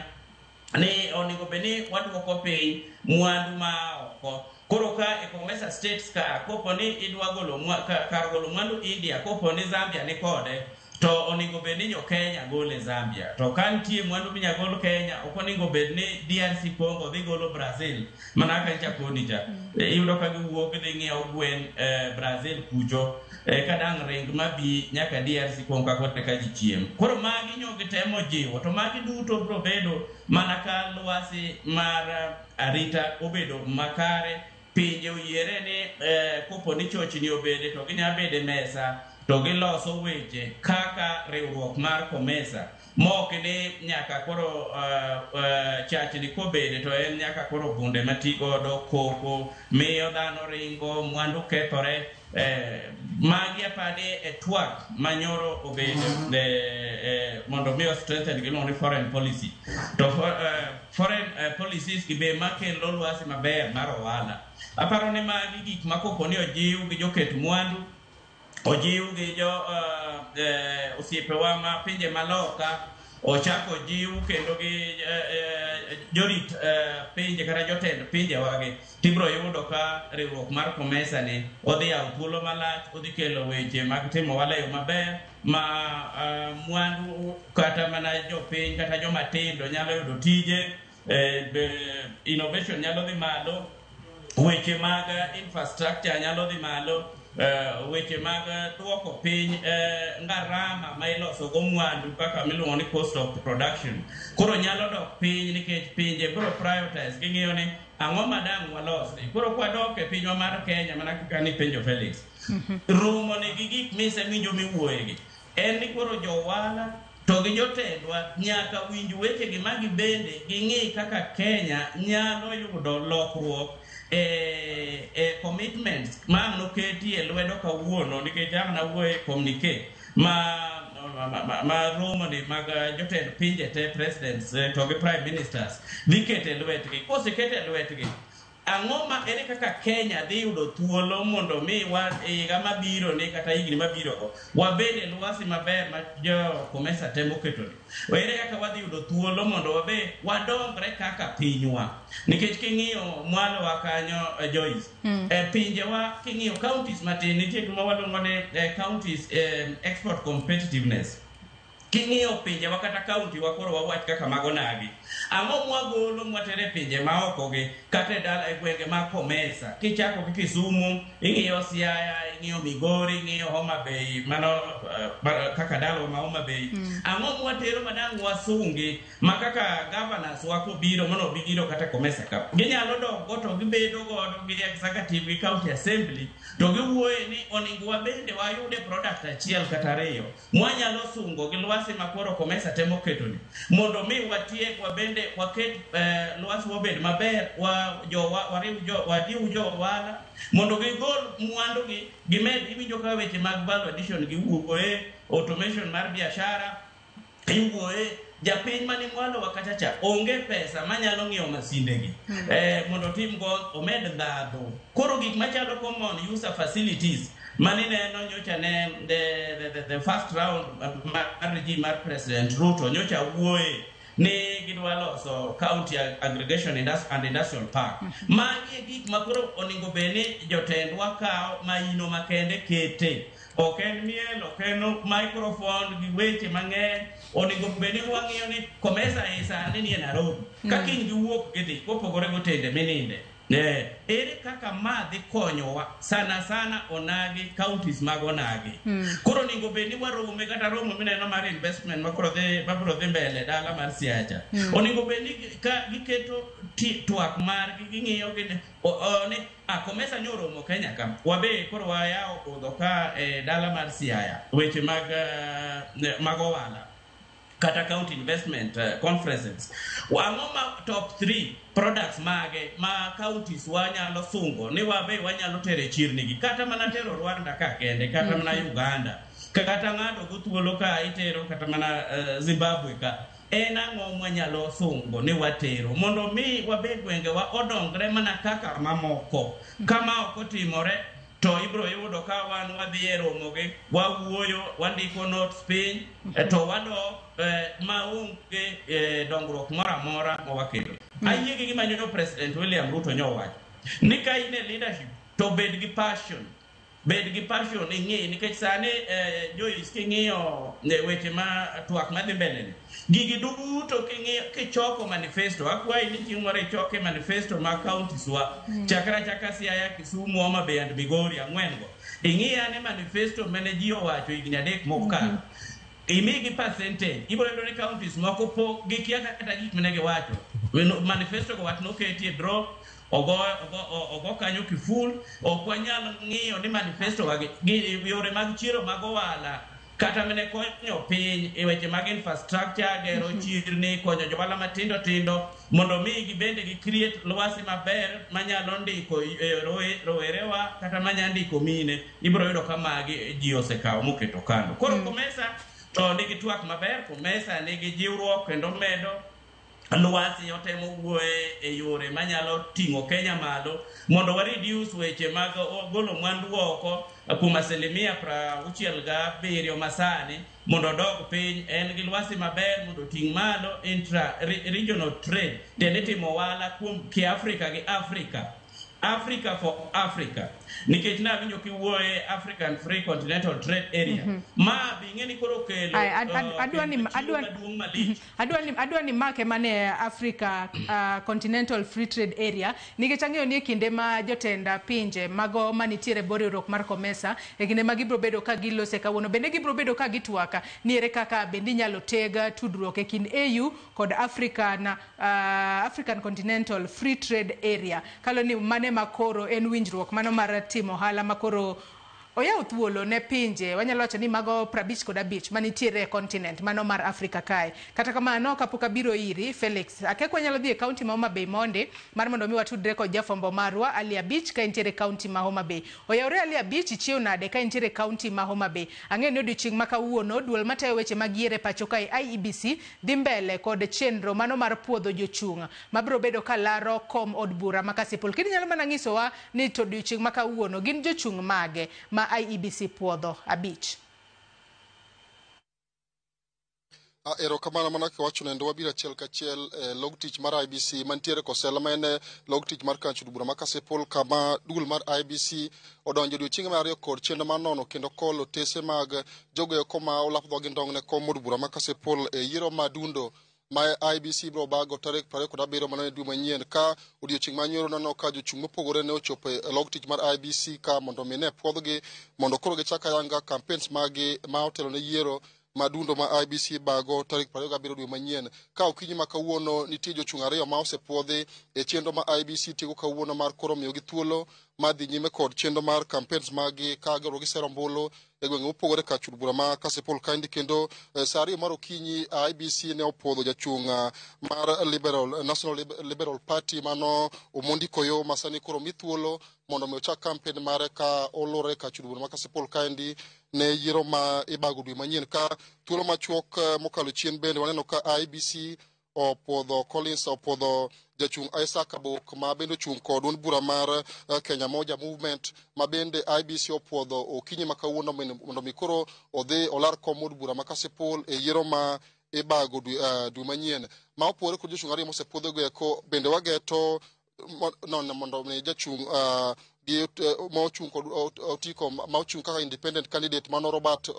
S2: ni onego bed ni waduoko piny mwandu ma oko. Koro ka e COMESA states ka kopo ni idwa golo kar golo mwandu India, kopo ni Zambia ni kode, to onego bed ni jo Kenya gole Zambia. To ka nitie mwandu minya gol Kenya, ok onego bed ni DRC Congo dhi golo Brazil mana kaka nyicha koni cha. Iyudo ka giwuok gidhi ng'iewo gwen Brazil kucho, ka dang' ring mabi nyaka DRC Congo ka koro eka ji chiem. Koro magi nyo gitemo jiwo, to magi duto biro bedo mana ka lwasi mar arita obedo makare, pinje oyiere ni kopo ni chochni obede to ginya bedo e mesa to giloso weche kaka riwruok mar COMESA, mok ni nyaka koro chachni kobede to en nyaka koro bunde mati godo koko miyo dhano ringo, mwandu kethore. Magi apani e twak manyoro obedo mondo mi strengthen giluongo ni foreign policy. To foreign policies gi be makelo lwasi maber mar ohala. Aparo ni magi gik ma kopo ni ojiw gi joket mwandu, ojiw gi jo osiepewa ma pinje maloka, ochako jiw kendo gi jorit pinje kata jotend pinjewagi, tibiro yudo ka riwruok mar COMESA ni odhi yawo thuolo malach, odhi kelo weche mag timo ohala e yo maber ma mwandu kata mana jopiny kata joma tindo nyalo yudo tije, innovation nyalo dhi malo, weche mag infrastructure nyalo dhi malo, weche mag duoko piny gharama ma iloso go mwandu kaka miluongo ni cost of production koro nyalo dok piny, nikech pinje biro prioritize, ging'iyo ni ang'o ma dang' walosni. Koro kwadok e pinywa mar Kenya, mana kaka nipenjo Felix, romo ni gi gik misewinjo miwuoyegi en ni koro jowahala to gi jotendwa nyaka winj wechegi ma gibende ging'i kaka Kenya nyalo yudo lokruok e commitments ma ang' noketi e lwedo kawuono, nikech ang' nawuoyo e communique ma romo ni mag jotend pinje te, presidents to gi prime ministers dhi keto e lwetgi. Koseket e lwetgi, ang'o ma ere kaka Kenya dhi yudo thuolo mondo mi wa higa mabiro ni kata higni mabiro go wabed e lwasi maber ma jo COMESA temo ketoni? Ere kaka wadhi yudo thuolo mondo wabe wadongre kaka pinywa? Nikech king'iyo mwalowa kanyo, Joyce, e pinjewa king'iyo counties matin, nitie gima waluongo ni counties export competitiveness. King'iyo pinjewa kata kaunti wa, koro wawach kaka mago nagi, ang'o mwagolo mwatere pinje maoko gi kata e dala e gwenge mag COMESA? Kichako gi Kisumu, ing'iyo Siaya, ing'iyo Migori, ing'iyo Homa Bay, mano kaka dalawa ma Homa Bay, ang'o mwatero madang' wasungi ma kaka governors wa kobiro mondo obiro kata COMESA ka ginyalo dok go to gibedo godo gi executive gi county assembly to giwuoye ni onego wabende wayude product achiel kata ariyo mwanyalo sungo gi lwasi ma koro COMESA temo ketoni mondo mi watiek wabende waket lwasi wabed maber, wa jo wa, wariw jo wajiw jo ohala mondo gigol mwandu gi gimed. Iwinjo ka weche mag value addition giwuoye, automation mar biashara iwuoye. Japiny mani mwalo wa kacha cha onge pesa manyalo ng'iewo masinde gi mondo otim go omed ndhadhu. Koro gik machalo common user facilities manineno nyocha ne the first round mar regime mar President Ruto nyocha wuoye ni gidwa loso county aggregation and industrial park. Magi e gik ma koro onego bed ni jotendwa kawo maino makende kete, ok en miel, ok en microphone gi weche mang'eny. Onego bed ni wang'iyo ni COMESA e sani ni e Nairobi ka kiny giwuok gidhi kopogore gotende mininde. Ere kaka ma dhi konyowa sana sana onagi counties mag onagi. Koro onego bed ni warome kata romo mineno mar investment ma koro dhi mabiro dhi mbele dala mar Siaya. Onego bed ni ka giketo twak margi ging'iyo gi ni a Comesa nyoromo Kenya ka wabe koro wayawo budho ka e dala mar Siaya weche mag mag ohala kata county investment conferences. Ang'o ma top 3 products mage ma counties wanyalo sungo ni wabe wanyalo tero e chirni gi, kata mana tero Rwanda ka kende, kata mana Uganda, kata ng'ado go thuolo ka itero kata mana Zimbabwe ka. En ang'o mwanyalo sungo ni watero mondo mi wabe gwengewa odongre mana kaka mamoko. Kama ok otimore to ibro yudo ka wan wadhi e romo gi, wawuoyo, wandiko notes piny, to wadok maonge dongruok moro amora ma wakelo. Ayie gi gima nyo President William Ruto nyowacho ni ka in e leadership to bed gi passion. Bed gi passion ing'i nikech sani Joyce king'iyo weche ma twak madhi mbele ni gigi duto king'iyo kichoko manifesto akwayi ni chieng' moro ichoke manifesto mag counties wa chakra achaka Siaya, Kisumu, Homa Bay and Migori ang'wen go ing'i ane manifesto mane ji owacho higni 3 mokalo imigi percentage ibiro yudo ni counties moko pok gikia kata gik mane giwacho. Manifesto go wach noketi e draw ogo kanyo kiful ok wanyal ng'iyo ni manifesto wagi gi yore mag chiro mag ohala kata mane konyo piny e weche mag infrastructure, gero chirni, konyo johala matindo tindo mondo mi gibende gi create lwasi maber manyalo ndiko rowerewa kata manyalo ndiko mine. Ibiro yudo ka magi ji osekawo moketo kando. Koro Comesa to nigi twak maber, Comesa nigi jiwruok kendo medo lwasi otemo wuoye e yore manyalo ting'o Kenya malo mondo wa reduce weche mag golo mwandu oko kuom asilimia 67 masani mondo odog piny. En gi lwasi maber mondo oting' malo intra regional trade, tiende timo ohala kuom ki Africa gi Africa, Africa for Africa, nikech nawinjo kiwuoye African Free Continental Trade Area ma be ing'e ni koro kelo
S1: adwa
S2: maduong' malich.
S1: Adwa ni make mane Africa Continental Free Trade Area, nikech ang'eyo ni e kinde ma jotend pinje mago manitiere e riwruok mar COMESA e kinde ma gibiro bedo ka gilose kawuono bende gibiro bedo ka gitwaka ni ere kaka bende inyalo teg tudruok e kind AU kod African Continental Free Trade Area kalo ni mane makoro en winjruok mano mar timo ohala makoro oyawo thuolo ne pinje wanyalo wacho ni mago 55 manitiere e continent mano mar Afrika kae. Kata kamano kapok abiro iri Felix Akek, wanyalo dhi e kaunti ma Homa Bay mondi mar mondo mi watudre kod jafwambo marwa Ali Abich ka entiere e kaunti ma Homa Bay. Oyawre Ali Abich, ichiew nade ka entiere e kaunti ma Homa Bay? Ang'eyo ni odiochieng' ma kawuono duol matayo weche mag yiero e pacho kae IEBC dhi mbele kod chenro mano mar puodho jochung' mabiro bedo ka laro kom od bura ma Kasipul. Kendo inyalo mana nyisowa ni to odiochieng' ma kawuono gin jochung' mage ma IEBC puodho abich?
S4: Erokamano mana kiwacho nendo wabiro achiel kachiel e log tich mar IEBC mantiere Kosela ma en log tich mar kancho bura ma Kasipul kama duol mar IEBC odonjo odiochienge mar ariyo kod chenro mar nono kendo kolo otese mag jogo eko ma olap dhogi ndong' ne kom od bura ma Kasipul e yiero ma dundo ma IEBC biro bago tarik 27 mana e dwe manyien. Ka odiochieng' ma nyoro neno ka jochung' mopogore ne ochopo e log tich mar IEBC ka mondo mi ne puodhgi mondo koro gichak ayanga campaigns maggi ma otelo ne yiero madundo ma IEBC bago tarik 27 dwe manyien. Ka okinyi ma kawuono nitie jochung' ariyo ma osepuodhi e chenro ma IEBC tieko kawuono mar koro miyogi thuolo mar dhi nyime kod chenro mar campaigns maggi ka goro gisero ombulu e gwenge mopogore kar chud bura ma Kasipul kaendi. Kendo sa 2 mar okinyi IEBC ne opuodho jachung' mar Liberal National Liberal Party mano Omondi Koyo ma sani koro mi thuolo mondo mi ochak campaign mare ka olure kar chud bura ma Kasipul kaendi ne yiero ma ibago dwe manyien. Ka thuolo machuok mokalo chien bende waneno ka IEBC opuodho Collins opuodho jachung' Isaac Abok ma bende ochung' kod duond bura mar Kenya Moja Movement ma bende IEBC opuodho okinyi ma kawuono mondo mi koro odhi olar kom od bura ma Kasipul e yiero ma ibago dwe manyien. Ma opogore kod jochung' ariyo mosepuodhogo eko bende wageto nono mondo mi jachung' gi ma ochung' kod otiko ma ochung' kaka independent candidate mano Robert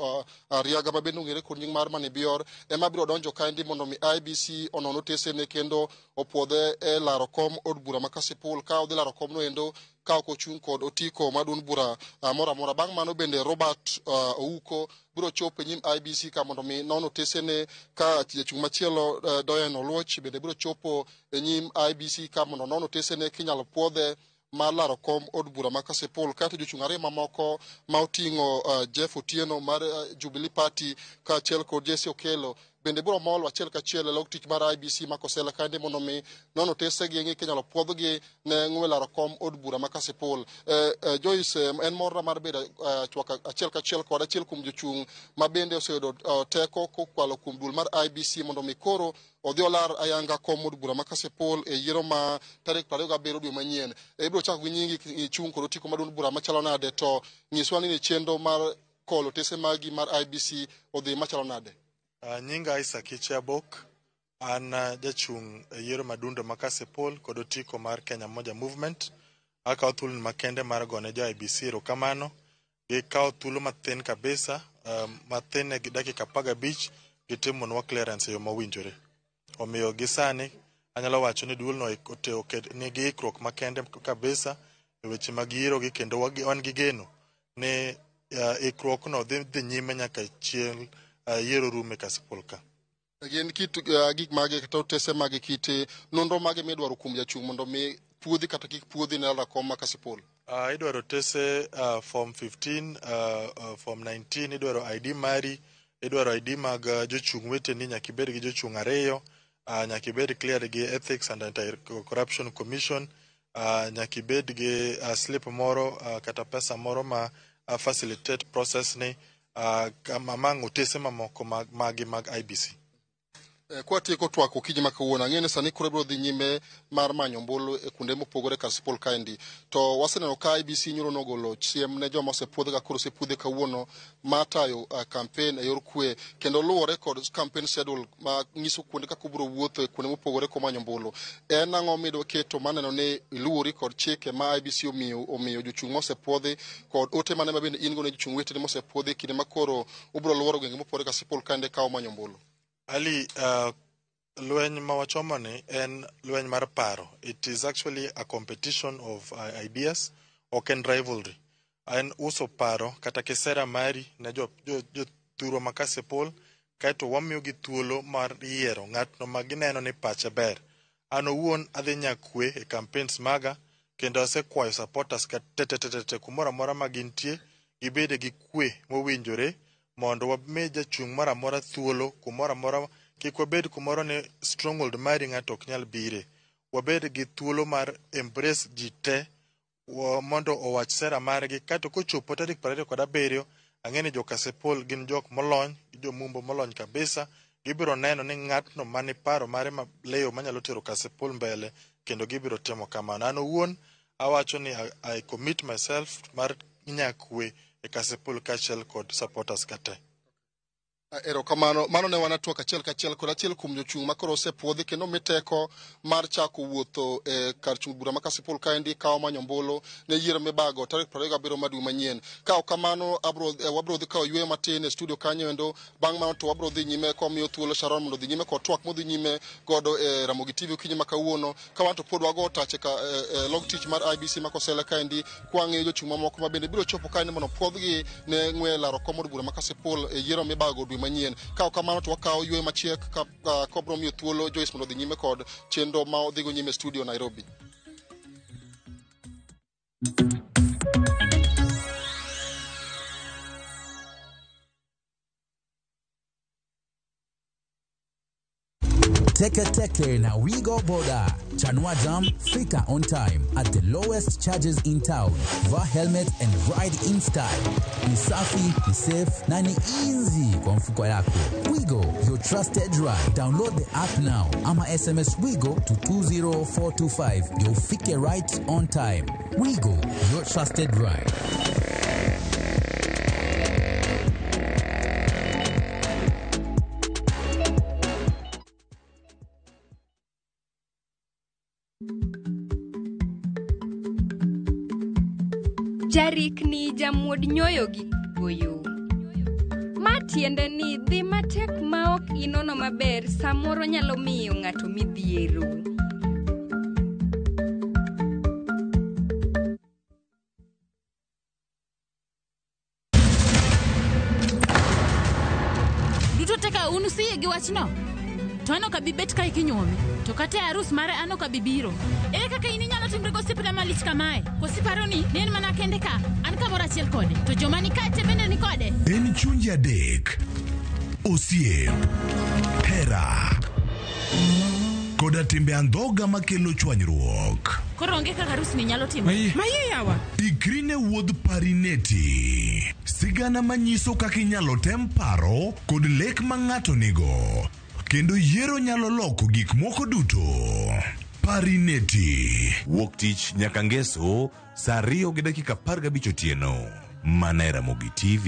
S4: Ariaga ma bende ong'ere kod nying mar Manibior ema biro donjo kaendi mondo mi IEBC onon otesene kendo opuodhe e laro kom od bura ma Kasipul ka odhi laro komno endo ka ok ochung' kod otiko mar duond bura moro amora. Bang' mano bende Robert Ouko biro chopo e nyim IEBC ka mondo mi non otesene ka jachung' machielo Doyen Oluoch bende biro chopo e nyim IEBC ka mondo onon otesene kinyalo puodhe mar laro kom od bura ma Kasipul. Kaeto jochung' ariyo mamoko ma oting'o Jeff Otieno mar Jubilee Party kaachiel kod Jesse Okello bende biro molo achiel kachiel e log tich mar IEBC ma Kosela kaendi mondo mi non otesegi ng'i kinyalo puodhgi ne ng'we laro kom od bura ma Kasipul. Joyce, en morna mar bedo chwak achiel kachiel kod achiel kuom jochung' ma bende oseyudo teko kokalo kuom duol mar IEBC mondo mi koro odhi olar ayanga kom od bura ma Kasipul e yiero ma tarik 27 dwe manyien. Ibiro chako gi nyingi ichung' kod otiko mar duond bura machalo nade, to nyiswa ni chenro mar kolo otese magi mar IEBC odhi machalo nade?
S5: Nyinga Isaac Ichiabok, an jachung' e yiero madundo ma Kasipul kod otiko mar Kenya Moja Movement. Akawo thuolo makende mar gone jo IEBC erokamano. Gikawo thuolo mathin kabisa, mathin e dakika 15 gitimonwa clearance e yo mowinjore. Omiyo gi sani anyalo wacho ni duolno nigi ikruok makende kabisa e weche mag yiero gi, kendo wan gi geno ni ikruokno dhi nyime nyaka chieng' yiero rume Kasipul ka.
S4: Gin kit gik mage kata otese mage, kit nonro mage midwaro kuom jachung' mondo mi puodhi kata kik puodhi ne laro kom ma Kasipul?
S5: Idwaro otese form 15, form 19, idwaro ID mari, idwaro ID mag jochung' weteni, nyaka ibed gi jochung' ariyo, nyaka ibed cleared gi Ethics and Anti-Corruption Commission, nyaka ibed gi slip moro kata pesa moro ma facilitate process ni among otese mamoko magi mag IEBC.
S4: Kwatieko twak okinyi ma kawuono, ang'eyo ni sani koro ibiro dhi nyime mar manyo ombulu e kuonde mopogore Kasipul kaendi. To waseneno ka IEBC nyoro nogolo siem ne joma osepuodh ka koro osepuodhe kawuono mar tayo campaign e yor kwe, kendo luwore kod campaign schedule ma nyiso kuonde kaka ubiro wuotho e kuonde mopogore komanyo ombulu. En ang'o midwa keto maneno ni iluwori kod chike ma IEBC omiyo jochung' mosepuodhi kod ote mane ma bende in go ne jochung' weteni mosepuodhi kinde ma koro ubiro luoro gwenge mopogore Kasipul kaendi ka umanyo ombulu?
S5: Ali, lweny ma wachomo ni en lweny mar paro. It is actually a competition of ideas, ok en rivalry. En uso paro kata kisera mari ne jothurwa ma Kasipul, kaeto wamiyogi thuolo mar yiero ng'atno ma gineno ni pache ber. An owuon adhi nyakwe e campaigns maga, kendo asekwayo supporters ka te kumoro amora ma gintie, gibede gi kwe mowinjore mondo wami jachung' moro amora thuolo kumoro amora, kik wabed kumoro ni stronghold mari ng'ato ok nyal bire. Wabed gi thuolo mar embrace ji te mondo owach sera margi, kato kochopo tarik 27 ang'e ni jo Kasipul gin jok molony, gi jomumbo molony kabisa. Gibiro neno ni ng'atno mani paro mare maleyo manyalo tero Kasipul mbele, kendo gibiro timo kamano. An owuon awacho ni I commit myself mar nyakwe e Kasipul kaachiel kod supporters ka te.
S4: Erokamano. Mano ne wan twak achiel kachiel kod achiel kuom jochung' ma koro osepuodhi kendo omi teko mar chako wuotho e kar chung' bura ma Kasipul kaendi ka omanyo ombulu ne yiero mibago tarik 27 mar dwe manyien. Ka ok kamano, wabiro dhi kawo yueyo matin e studio kanyo endo. Bang' mano to wabiro dhi nyime kwamiyo thuolo Sharon mondo odhi nyime kod twak modhi nyime godo e Ramogi TV okinyi ma kawuono. Ka wan to pod wago tache ka log tich mar IEBC ma Kosela kaendi kwang'iyo jochung' mamoko ma bende biro chopo kaendi mondo puodhgi ne ng'we laro kom od bura ma Kasipul e yiero mibago dwe manyien. Ka ok kamano to wakawo yueyo machiek ka kobro miyo thuolo Joyce mondo odhi nyime kod chenro ma odhigo nyime e studio Nairobi.
S6: Teke Teke na Wigo Boda. Chanua Jam, fika on time at the lowest charges in town. Vaa helmet and ride in style. Ni safi, ni safe na ni easy kwa mfuko yako. Wigo, your trusted ride. Download the app now ama SMS Wigo to 20425 ndio ufike right on time. Wigo, your trusted ride.
S7: Jarikni jamuod nyoyo gi goyo. Ma tiende ni dhi matek ma ok inono maber samoro nyalo miyo ng'ato midhiero.
S8: Duto te ka un usiyie gi wachno? To an ok abi bet kae kinyuomi. To kata e arus mare an ok abi biro. Ere kaka in inyalo timri gosiepna malich kamae? Koso iparo ni ne en mana kende ka? An kamoro achiel kode. To joma ni kae te bende ni kode.
S9: En chunje adek, osiep, hera, koda timbe andhoga makelo chwanyruok.
S8: Koro onge kaka arusni nyalo timore.
S10: Mayie yawa.
S9: Ikri ne wuodh Parineti, sigana manyiso kaka inyalo tem paro kod lek ma ng'ato nigo, kendo yiero nyalo loko gik moko duto. Parineti. Wuok tich nyaka ngeso saa 2:15 otieno. Mana e Ramogi TV.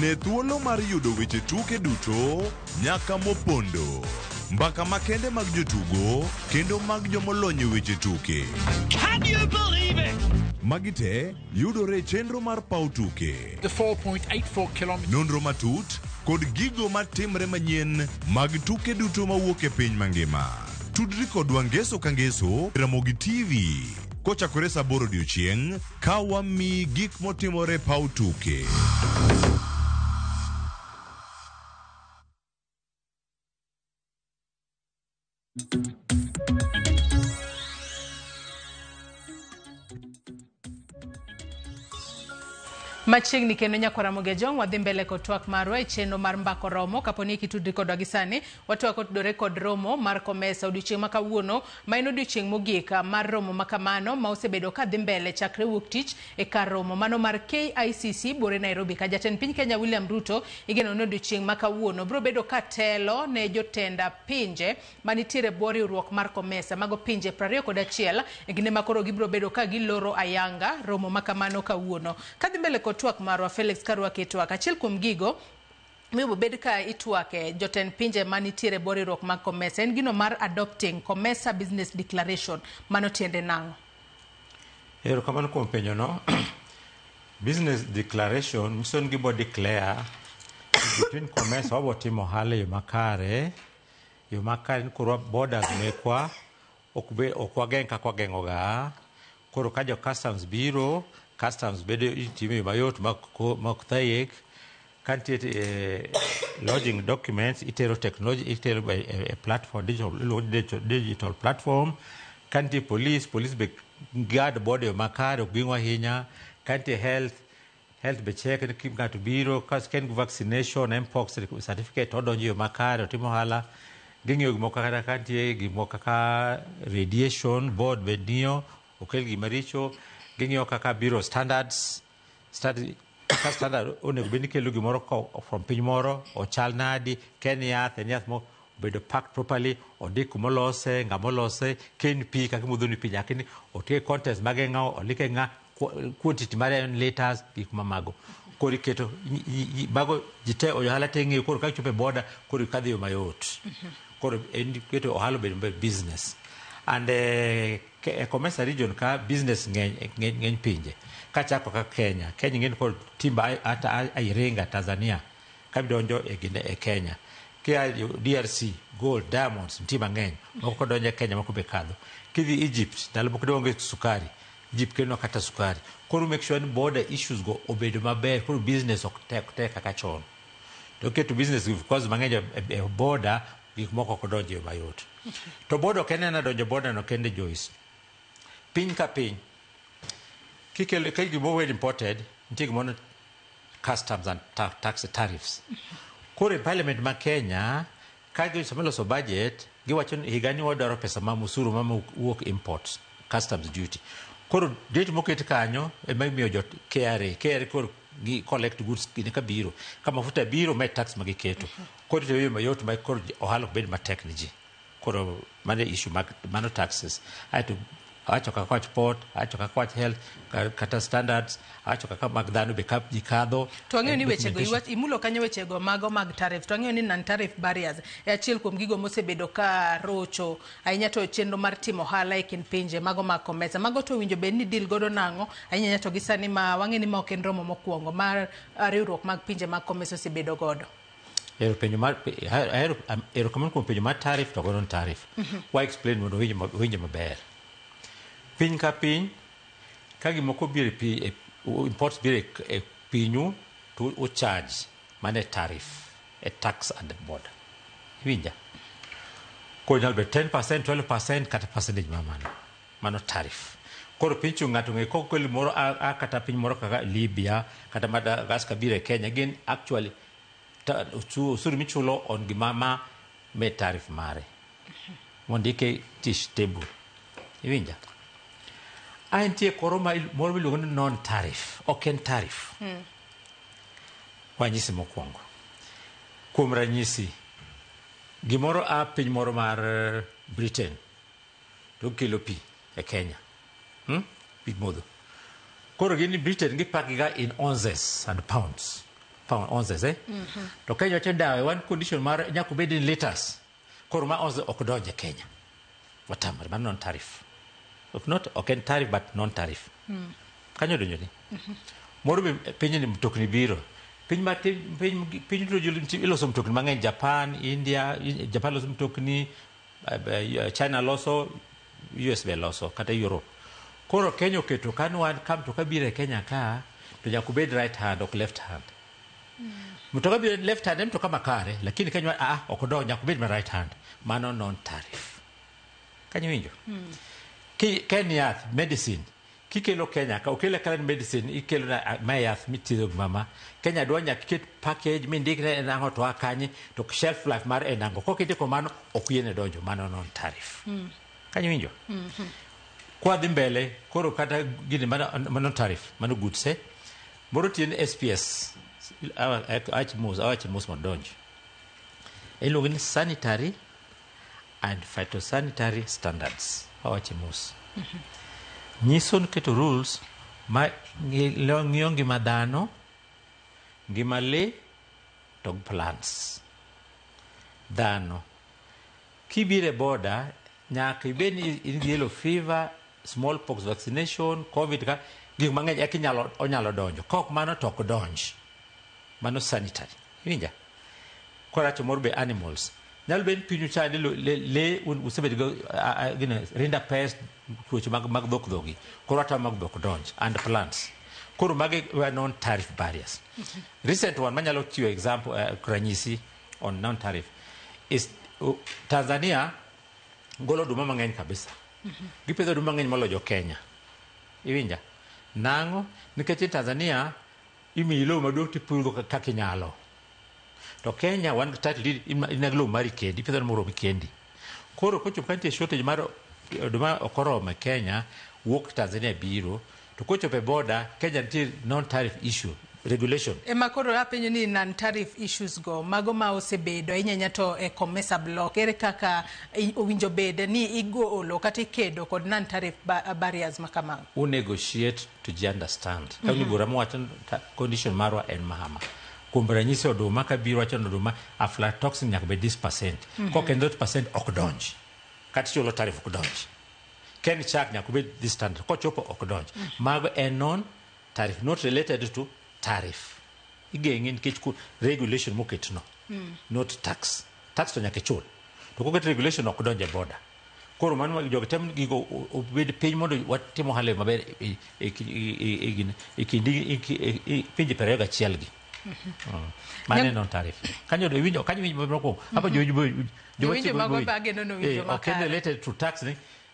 S9: Ne thuolo mar yudo weche tuke duto nyaka mopondo. Mbaka makende mag jotugo kendo mag jomolony e weche tuke.
S11: Can you believe it?
S9: Magi te yudore e chenro mar paw tuke.
S11: The 4.84 kilometers.
S9: Nonro matut kod gigo matimre manyien mag tuke duto mawuok e piny mangima. Tudri kodwa ngeso ka ngeso Ramogi TV kochakore saa 8 odiochieng' ka wamiyi gik motimore e paw tuke.
S1: Machiegni kendo nyakwar Ramogi Ajwang' wadhi mbele kod twak marwa e chenro mar Mbako Romo. Kapo ni kitudri kodwa gi sani, watwak otudore kod romo mar COMESA odiochieng' ma kawuono, ma en odiochieng' mogik mar romo ma kamano ma osebedo ka dhi mbele chakre wuok tich e kar romo mano mar KICC bore Nairobi. Ka jatend piny Kenya William Ruto igeno ni odiochieng' ma kawuono biro bedo ka telo ne jotend pinje manitiere bwo riwruok mar COMESA, mago pinje 21 e kinde ma koro gibiro bedo ka giloro ayanga romo ma kamano kawuono. Kadhi mbele kod twak marwa, Felix Karwaki twak achiel kuom gigo mibo bed ka itwake jotend pinje manitiere bwo riwruok mag COMESA en gino mar adopting COMESA Business Declaration. Mano tiende nang'o?
S3: Erokamano kuom penjo no. Business declaration nyiso ni gibo declare between COMESA wabo timo ohala e yo makare, yo makare ni koro borders mekwa ok wageng' kaka wageng'o ga. Koro ka jo customs biro, customs bedo itimo e yo mayot mak thayek. Ka nitie lodging documents itero technology itero e platform digital platform. Ka nitie police, police be guard border yo makare ok ging'o ahinya. Ka nitie health be check ni ng'ato biro ka en gi vaccination, mpox certificate odonjo yo makare otimo ohala. Ging'iyo gik moko kata ka nitie gik moko kaka radiation board be ng'iyo okel gima richo. Ging'iyo kaka bureau standards, ka standard onego bed ni kelo gimoro from piny moro ochal nadi, ka en yath, en yath mo obedo packed properly, ondik kumolose, ng'ama olose, ka en pi kaka imodho ni pi nyaka ni otiek contents mage ng'a, ondike ng'a, quantity mare en liters, gik mamago. Koro iketo mago ji te ohala te ng'eyo, koro ka chopo e border koro ikadho e yo mayot. Koro en iketo ohala obedo maber business. And e COMESA region ka business ng'eny pinje. Kachako ka Kenya, Kenya ng'eny kod timba ata Iringa, Tanzania, ka donjo e Kenya. Kia DRC, gold, diamonds, nitie mang'eny. Moko kodonjo e Kenya, moko be kadho. Kidhi Egypt, ndalo moko ne onge sukari. Egypt kelonwa kata sukari. Koro make sure ni border issues go obedo maber, koro business ok tek kaka chon. To keto business because mang'eny e border, gik moko ok donjo e yo mayot. To border ok en ena donjo border no kende Joyce. Piny ka piny, kikelo ka gimoro well imported, nitie gimoro customs and tax tariffs. Koro e parliament ma Kenya, ka sama iloso budget, giwacho ni higani wadwaro pesa ma osuru ma wuok imports, customs duty. Koro date moket kanyo ema imiyo jo KRA, KRA koro gi collect goods kinde ka biro. Ka mafuta biro, mae tax ma giketo. Koro itiyo e yo mayot ma koro ohala ok bed matek ne ji. Koro mano issue mag mano taxes. Aeto Awacho kaka wach port, awacho kaka wach health, kata standards, awacho kaka mag dhano be ka ji kadho.
S1: To wang'eyo ni wechego imulo kanyo wechego mago mag tariff, to wang'eyo ni non tariff barriers e achiel kuom gigo mosebedo ka rocho ahinya to chenro mar timo ohala e kind pinje mago mag COMESA. Mago to owinjo bed ni deal godo nang'o ahinya to gi sani ma wang'e ni ma ok en romo mokwongo mar riwruok mag pinje mag COMESA osebedo godo.
S3: Ero penjo mar erokamano kuom penjo mar tariff to non tariff. Wa explain mondo winje maber. Piny ka piny ka gimoko biro e imports biro e pinyu to o charge mane tariff, a tax at the border. Iwinja? Koro nyalo bedo 10%, 12% kata percentage ma mano. Mano tariff. Koro piny chung' ng'ato ng'e kokel moro a kata piny moro kaka Libya kata Madagascar biro e Kenya gin actually osuru michulo on gima ma me tariff mare. Mondike tish table. Iwinja? A nitie koro moro miluongo ni non tariff, ok en tariff. Wanyisi mokwongo. Kuom ranyisi, gimoro a piny moro mar Britain to kelo pi e Kenya. Pi modho. Koro gin Britain gipakiga in ounces and pounds. Pound ounces, eh? To Kenya wacho dawe one condition mar nyaka obed in liters. Koro ma ounce ok donj e Kenya. Watamre, mano non tariff. If not, ok en tariff but non tariff. Kanyo donjo ni. Moro be piny ni mtokni biro. Piny ma piny iloso mtokni mang'eny Japan, India, Japan loso mtokni, China loso, US be loso, kata Europe. Koro Kenya oketo ka wan ka mtoka biro e Kenya ka to nyaka obed right hand ok left hand. Mtoka biro left hand en mtoka makare, lakini Kenya ok odonj nyaka obed ma right hand. Mano non tariff. Kanyo winjo? Ken yath medicine kikelo Kenya ka okele kala medicine ikelo na ma yath mithiedho gi mama Kenya dwa nyaka iket package mindikne en ang'o to a kanye to shelf life mar en ang'o kokindiko mano ok yiene donjo mano non tariff. Kanyo winjo? Kwa dhi mbele koro kata gini mano tariff mano goods moro tien SPS awach mos mondo donj. Iluongo ni sanitary and phytosanitary standards. Awache mos. Nyiso ni keto rules ma ng'iyo ngima dhano, ngima le to gi plants. Dhano kibiro e border nyaka ibed ni in gi yellow fever, smallpox vaccination, covid ka gik mang'eny eka onyalo donjo. Kok mano to ok donj. Mano sanitary. Iwinja? Koro acho moro be animals. Nyalo bedo ni pinyu chande le usebedo go rinderpest, tuoche mag dhok dhogi. Koro ata mag dhok donj and plants. Koro magi were non tariff barriers. Recent one manyalo chiwo example ranyisi on non tariff is Tanzania golo oduma mang'eny kabisa. Gipidho oduma mang'eny moloyo jo Kenya. Iwinja? Nang'o? Nikech in Tanzania imiyi lowo maduong' tipuro kaka inyalo. To Kenya wan gi title deed in gi lowo mari kendi, ipidho moromi kendi. Koro kochopo ka nitie shortage mar oduma ok oromo e Kenya, wuok Tanzania biro, to kochopo e border, Kenya nitie non tariff issue regulation.
S1: Ema koro apenjo ni non tariff issues go mago ma osebedo ahinya to e COMESA block ere kaka owinjo bed ni igolo kata ikedo kod non tariff barriers ma kamago.
S3: U negotiate to ji understand. Ka ni bura mowacho condition marwa en mahama. Kuom ranyisi oduma ka biro wacho ni oduma aflatoxin nyaka bed this percent. Kok en that percent ok donj. Kata chulo tariff ok donj. Ken chak nyaka bed this standard. Kochopo ok donj. Mago en non tariff not related to tariff. Igeng'e nikech regulation moketno. Not tax. Tax to nyaka ichul. To koket regulation ok donj e border. Koro mano jogi tem gigo obed piny mondo watim ohala maber e kind pinje 21 gi. Mano en non tariff. Kanyo iwinjo kanyo iwinjo mokwongo. Apa
S1: Jowinjo mago bageno nowinjo
S3: ok en
S1: makare.
S3: related to tax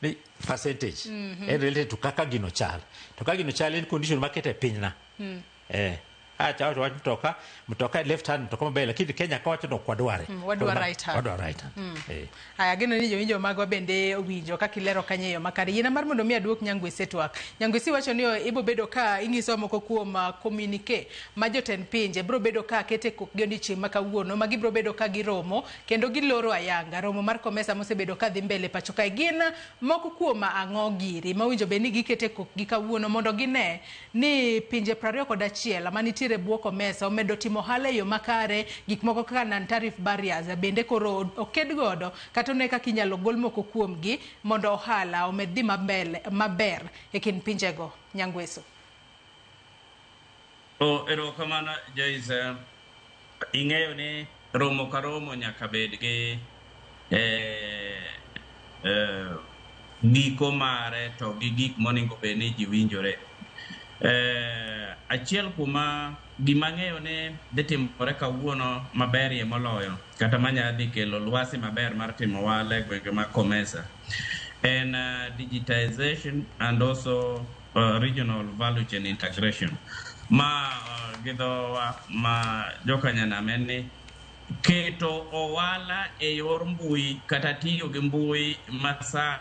S3: ni percentage. En related to kaka gino chal. To kaka gino chal en condition makete e pinyna. Acha wacho wach mtoka, mtoka left hand mtoka maber, lakini Kenya ka wacho no ok wadware.
S1: Wadwa right hand.
S3: Wadwa right hand.
S1: Aya, geno ni jowinjo magwa bende owinjo kaka ilero kanyo e yo makare. Yiena mar mondo mi aduok Nyangwesi e twak. Nyangwesi wacho ni ibo bedo ka inyiso moko kuom communique ma jotend pinje biro bedo ka kete kokgi odiochieng' ma kawuono, ma gibiro bedo ka giromo kendo giloro ayanga romo mar COMESA mosebedo ka dhi mbele pacho kae. Gin moko kuom ang'o giri mowinjo bed ni gikete kokgi kawuono mondo gine ni pinje 21 manitiere bwo COMESA omedo timo ohala e yo makare, gik moko kaka non-tariff barriers bende koro oked godo kata one kaka inyalo gol moko kuomgi mondo ohala omed dhi mambele maber e kind pinjego. Nyangweso.
S2: O, erokamano Joyce. Ing'eyo ni romo ka romo nyaka bed gi giko mare to gi gik monego bed ni ji winjore. Achiel kuma gima ang'eyo ni dhi timore kawuono maberie moloyo kata manya dhi kelo lwasi maber mar timo ohala e gwenge mag COMESA en digitization and also regional value chain integration. Ma gi dhowa ma jokanyanam en ni keto ohala e yor mbui kata tiyo gi mbui masani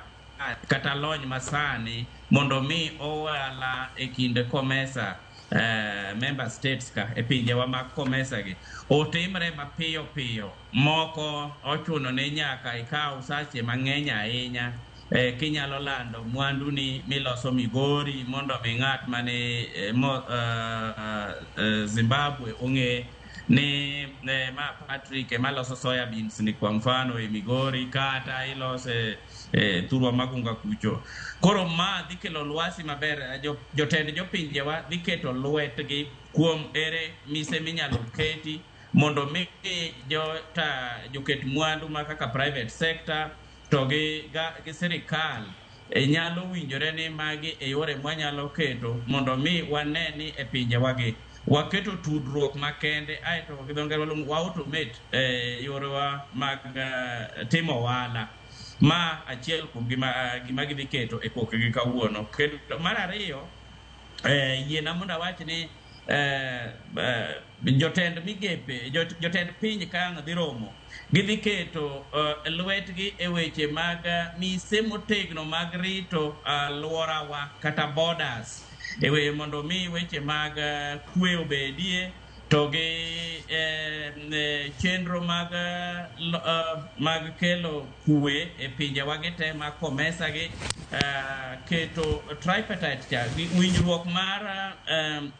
S2: kata lony masani mondo mi ohala e kind COMESA member states ka e pinjewa mag COMESA gi otimre mapiyo piyo. Moko ochuno ni nyaka ikaw sache mang'eny ahinya kinyalo lando mwandu ni miloso Migori mondo mi ng'at mane Zimbabwe ong'e ni ma Patrick ema loso soya beans ni kwa mfano e Migori kata ilose Thurwa Magunga kucho. Koro ma dhi kelo lwasi maber. Jotend jopinjewa dhi keto lwetgi kuom ere mise minyalo keti mondo mi joket mwandu ma kaka private sector to gi sirikal nyalo winjore ni magi e yore mwanyalo keto mondo mi wane ni e pinjewagi waketo tudruok makende, aeto gi dho ngere waluongo wa automate yorewa mag timo ohala. Ma achiel kuom gima gidhi keto e kokgi kawuono. Kendo mar ariyo, yiena mondo awach ni jotend migepe, jotend piny ka ang' dhi romo, gidhi keto lwetgi e weche mag mise motegno mag rito alworawa kata borders, e weche mondo mi weche mag kwe obedie to gi chenro mag kelo kwe e pinjewa gi te mag COMESA gi keto tripartite cha winjruok mar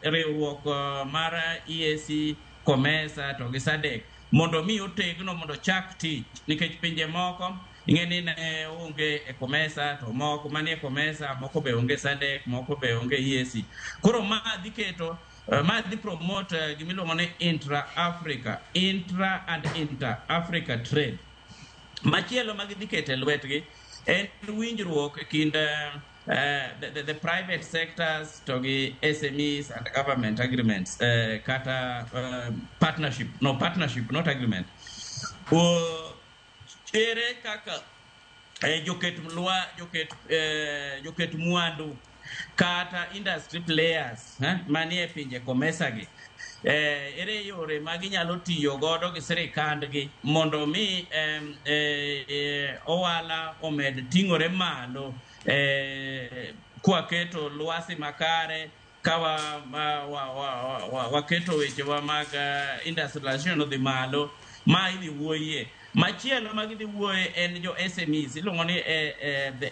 S2: riwruok mar EAC, COMESA to gi SADC mondo mi otegno mondo chak tich, nikech pinje moko ing'e ni ne onge e COMESA to moko manie COMESA moko be onge SADC, moko be onge EAC. Koro ma dhi keto ma dhi promote gimiluongo ni intra-Africa, intra and inter-Africa trade. Machielo ma gidhi keto e lwetgi en winjruok e kind the private sectors to gi SMEs and government agreements, kata partnership, no partnership, not agreement. Ere kaka joket mwandu kata industry players manie pinje COMESA gi ere yore ma ginyalo tiyo godo gi sirikandgi mondo mi ohala omed ting'ore malo kwaketo lwasi makare ka waketo wechewa mag industrialization odhi malo. Ma idhi wuoyie. Machielo ma gidhi wuoye en jo SMEs, iluongo ni the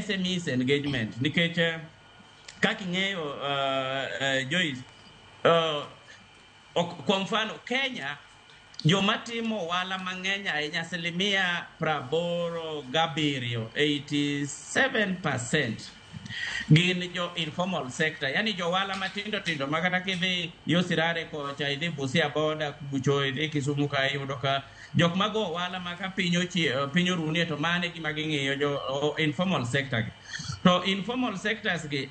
S2: SMEs engagement, nikech kaka ing'eyo Joyce, kwa mfano Kenya joma timo ohala mang'eny ahinya 87% 87% gin jo informal sector, yani jo ohala matindo tindo ma kata kidhi yo Sirare kocha, idhi Busia boda kucho, idhi Kisumu ka, iyudo ka jok mago ohala ma ka piny orunie to mane gima ging'iyo jo informal sector gi. To informal sectors gi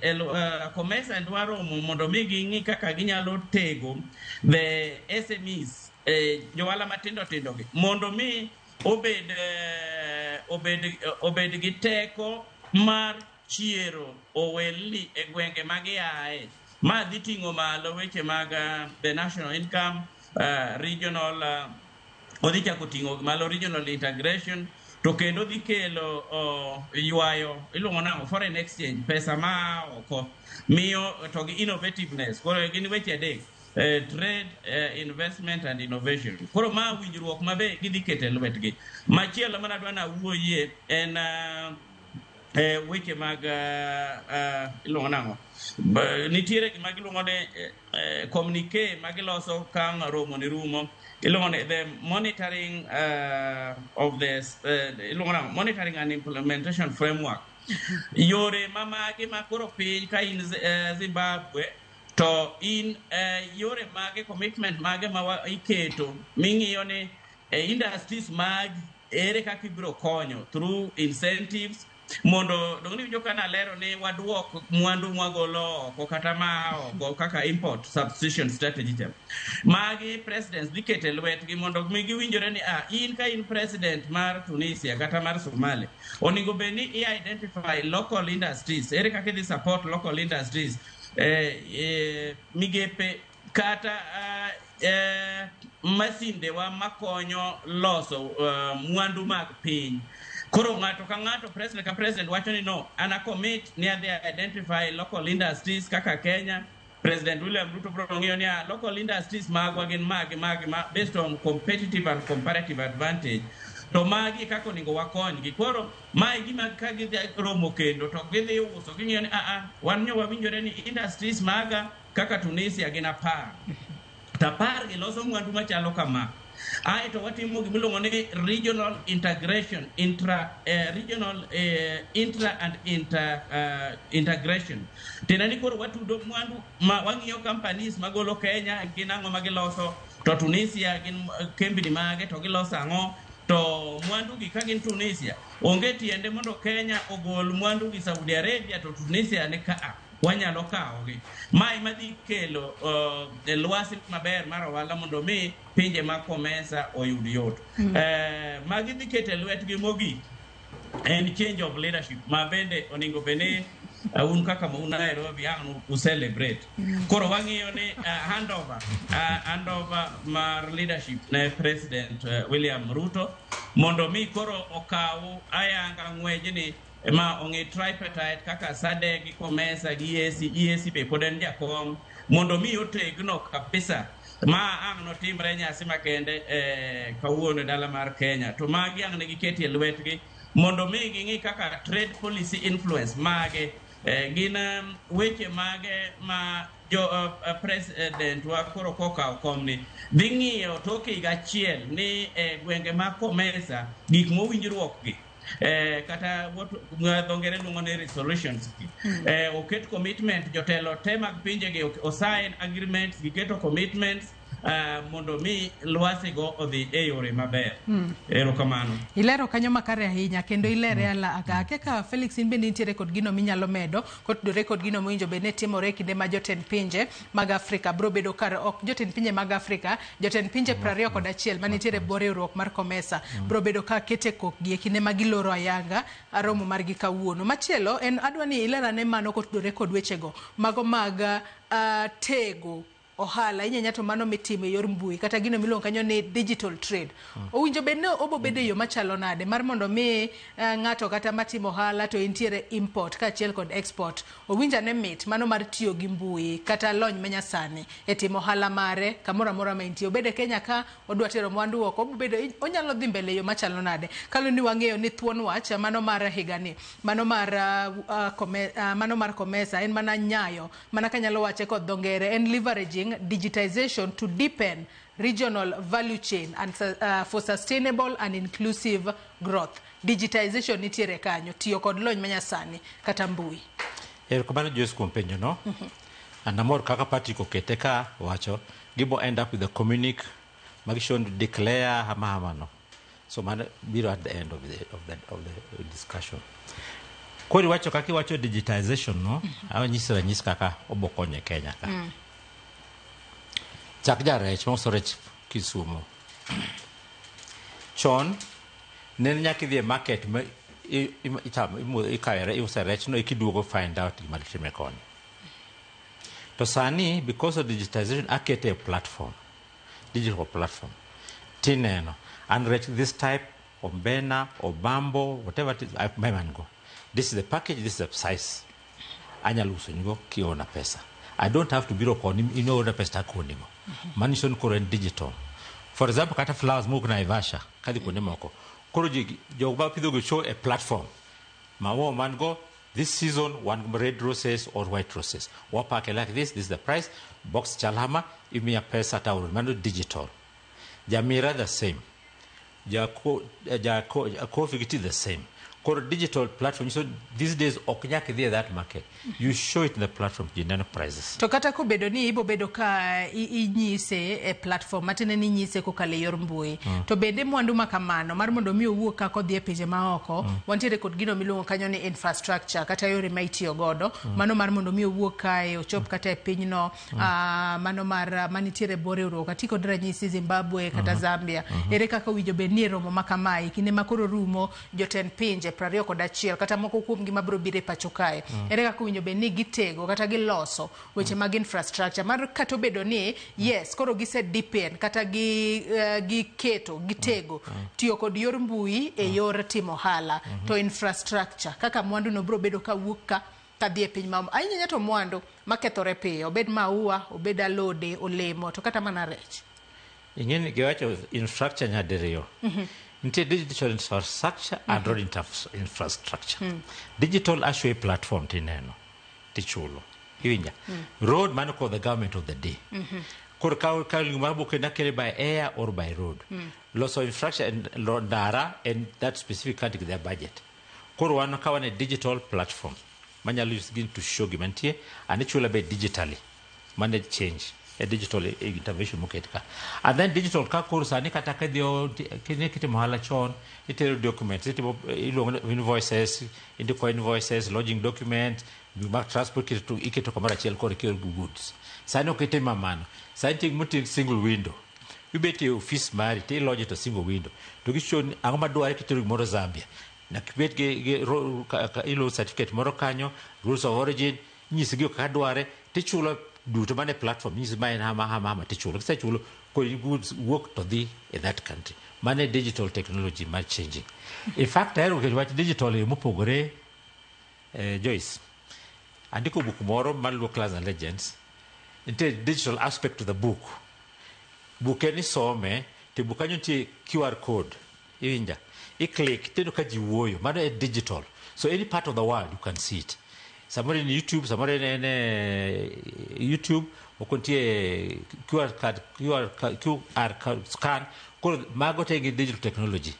S2: COMESA dwaro mondo mi ging'i kaka ginyalo tego the SMEs, jo ohala matindo tindo gi mondo mi obed gi teko mar chiero owelni e gwenge ma giae. Ma dhi ting'o malo weche mag the national income, regional, odhi chako ting'o malo regional integration, to kendo dhi kelo ywayo iluongo nang'o, foreign exchange, pesa ma oko miyo to gi innovativeness. Koro gin weche adek: trade, investment and innovation. Koro ma winjruok ma be gidhi keto e lwetgi. Machielo mana adwa nawuoyie en weche mag iluongo nang'o, nitiere gima giluongo ni communique ma giloso ka romo ni rumo, iluongo ni the monitoring of the iluongo nang'o, monitoring and implementation framework. Yore ma mage ma koro piny ka in Zimbabwe to in yore mage, commitment mage ma iketo ming'iyo ni industries mag ere kaka ibiro konyo through incentives mondo dong niwinjo ka nalero ni waduok mwandu mwagolo oko kata ma oko kaka import substitution strategy cha. Magi presidents dhi keto e lwetgi mondo mi giwinjore ni in ka in president mar Tunisia kata mar Somalia, onego bed ni i identify local industries, ere kaka idhi support local industries, migepe kata masindewa makonyo loso mwandu mag piny. Koro ng'ato ka ng'ato, president ka president wacho ni no, an a commit ni adhi identify local industries. Kaka Kenya, President William Ruto biro ng'iyo ni local industries magwa gin magi magi ma based on competitive and comparative advantage, to magi kaka onego wakonygi. Koro mae gima ka gidhi romo kendo to gidhi uso, ging'iyo ni wan nyo wawinjore ni industries maga kaka Tunisia gin 10 to 10 gi loso mwandu machalo kama. Aeto watimo gimiluongo ni regional integration, intra regional intra and inter integration, tiende ni koro watudo mwandu ma wang'iyo companies magolo Kenya gin ang'o ma giloso, to Tunisia gin kembni mage to giloso ang'o, to mwandu gi ka gin Tunisia onge tiende mondo Kenya ogol mwandu gi Saudi Arabia to Tunisia ni kaa wanyalo kawogi. Mae madhi kelo lwasi maber mar ohala mondo mi pinje ma COMESA oyud yot. Magi dhi keto e lwetgi mogik en change of leadership ma bende onego bed ni un kaka ma un Nairobi ang' u celebrate. Koro wang'iyo ni handover mar leadership ne President William Ruto mondo mi koro okaw ayanga ng'wejni ma ong'i tripartite kaka SADC gi COMESA gi EAC. EAC be pod en jakom mondo mi otegno kabisa ma ang' notimre nyasi makende kawuono e dala mar Kenya. To magi ang' ne giketie e lwetgi mondo mi ging'i kaka trade policy influence mage gin weche mage ma jo president wa koro kokawo komni dhi ng'iyo tok higa achiel ni e gwenge mag COMESA gik mowinjruok gi kata what dho ngere luongo ni resolutions gi oket commitment, jotelo te mag pinjegi osign agreements, giketo commitments mondo mi lwasi go odhi e yore maber. Erokamano.
S1: Ilero kanyo makare ahinya kendo ilere ala aka kaka Felix, in bende nitiere kod gino minyalo medo kotudore kod gino mowinjo bed ni timore e kinde ma jotend pinje mag Afrika biro bedo kar ok jotend pinje mag Afrika, jotend pinje 21 manitiere e bwo riwruok mar COMESA biro bedo ka kete kokgi e kinde ma giloro ayanga romo margi kawuono. Machielo en adwa ni ilerane mano kotudore kod wechego mago mag tego ohala inyanya to mano mitimo e yor mbui kata gino miluongo kanyo ni digital trade. Owinjo bed ni obo bedo e yo machalo nade mar mondo mi ng'ato kata matimo ohala to intiere import kaachiel kod export owinj ane mit mano mar tiyo gi mbui kata lony manyasani e timo ohala mare kamoro amora ma entie, obed e Kenya ka odwa tero mwandu oko, obobedo onyalo dhi mbele e yo machalo nade kaluwore ni wang'eyo ni thuon wach mano mar higani mano mar mano mar COMESA en mana nyayo mana kanyalo wache kod dho ngere en leveraging digitization to deepen regional value chain and for sustainable and inclusive growth. Digitization nitiere kanyo, tiyo kod lony manyasani kata mbui.
S3: Erokamano Joyce kuom penjo no. And amor kaka Patrick okete ka wacho gibo end up with a communique magishow declare hama hama no. So mano biro at the end of the discussion. Koro iwacho kaka iwacho digitization no, anyisi ranyisi kaka obo konyo e Kenya ka. Chak jarech mauso rech Kisumu. Chon ne nyaka idhi e market ma ikawe iuse rech no ikiduogo find out gima timre koni. To sani, because of digitization, akete e platform, digital platform. Tineno an rech this type, ombena, obambo, whatever it is, man go. This is the package, this is the size. Anyalo uso nigo kiona pesa. I don't have to biro koni inoona pesa takonigo. Manyiso ni koro en digital. For example, kata flowers mowuok Naivasha kadhi kuonde moko. Koro ji jok ma pidho go show a platform. Maua man go this season, one red roses or white roses. Wapake like this, this is the price. Box chalama, imiya pesa tauro. Mano digital. Jamira the same. Ja coffee it is the same. Koro digital platform. So these days ok nyaka idhi e that market. You show it in the platform, ji neno prices.
S1: To kata kobedo ni ibo bedo ka inyise e platform, matiende ni inyise kokalo e yor mbui, to bende mwandu ma kamano mar mondo mi owuok ka kodhi e pinje maoko, wantiere kod gino miluongo kanyo ni infrastructure, kata yore ma itiyo godo, mano mar mondo mi owuok kae ochop kata e pinyno, mano mar manitiere bor riwruok ati kod ranyisi Zimbabwe kata Zambia. Ere kaka owinjo bed ni e romo ma kamae kinde ma koro rumo jotend pinje 21 kata moko kuom gi mabiro biro e pacho kae, ere kaka owinjo bed ni gitego kata giloso weche mag infrastructure mar kata obedo ni yes koro gise deepen kata gi giketo gitego tiyo kod yor mbui e yor timo ohala, to infrastructure kaka mwandu no biro bedo ka wuok ka kadhi e piny ma ahinya to mwandu makethore piyo, obed maua, obed alode, olemo, to kata mana rech.
S3: Ing'eni giwacho infrastructure nyadiriyo. Nitie digital infrastructure and road infrastructure. Digital ashow e platform tineno tichulo. Iwinja? Road mano ko the government of the day. Koro ka gimoro boke nakele by air or by road. Loso infrastructure and ndara and that specific country their budget. Koro wan ka wan e digital platform manyalo use gin to show gima nitie and ichulo be digitally. Mane change a digital intervention moket ka. And then digital ka koro sani kata ka idhi kitimo ohala chon, itero documents, itimo iluongo ni invoices, indiko invoices, lodging document, mag transport iketo kamoro achiel koro ikelo goods. Sani ok itim mano. Sani nitie gimoting single window. Ibet e ofis mari to ilodge to single window. To gishow ni ang'o madwarre kitero gimoro Zambia. Nyaka ibed gi ilo certificate moro kanyo, rules of origin, inyisi gigo kaka dware, tichulo duto mane platform, inyisi ma en hama hama hama tichulo. Kisechulo, koro goods wuok to dhi e that country. Mane digital technology mar changing. In fact, ahero keto wach digital e yo mopogore, Joyce. Andiko buk moro mar Luo Clans and Legends. Nitie digital aspect to the book. Buk en isome, to buk kanyo nitie QR code. Iwinja? I click, tineno ka ji wuoyo. Mano e digital. So any part of the world you can see it. Samoro en YouTube, samoro en YouTube, moko nitie QR card, QR code scan. Koro mago te gi digital technology.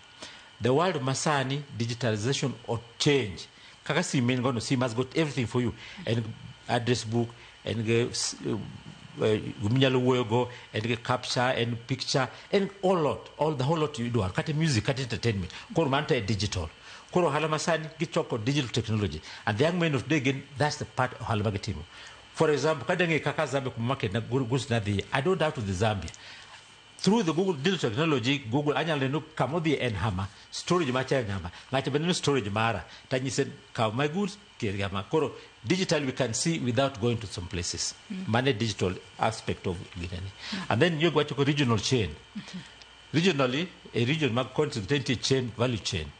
S3: The world masani, digitalization or change. Kaka sim en gono, sim has got everything for you. And address book, and giminyalo wuoyogo, and capture, and picture, and all lot, all the whole lot idwaro, kata music, kata entertainment. Koro mano te e digital. Koro ohala masani gichoko digital technology. And the young men of today, again, that's the part ohala magitimo. For example, kadang'e kaka Zambia kuma market na goods nadhiye, I don't have to the Zambia. Through the Google digital technology, Google anyalo neno kamodhi en hama, storage macha en hama, ng'ato be neno storage mara, tanyise kaw my goods, kel hama. Koro digitally we can see without going to some places. Mane digital aspect of ginene. And then you go to regional chain. Regionally, a region mag country nitie chain, value chain.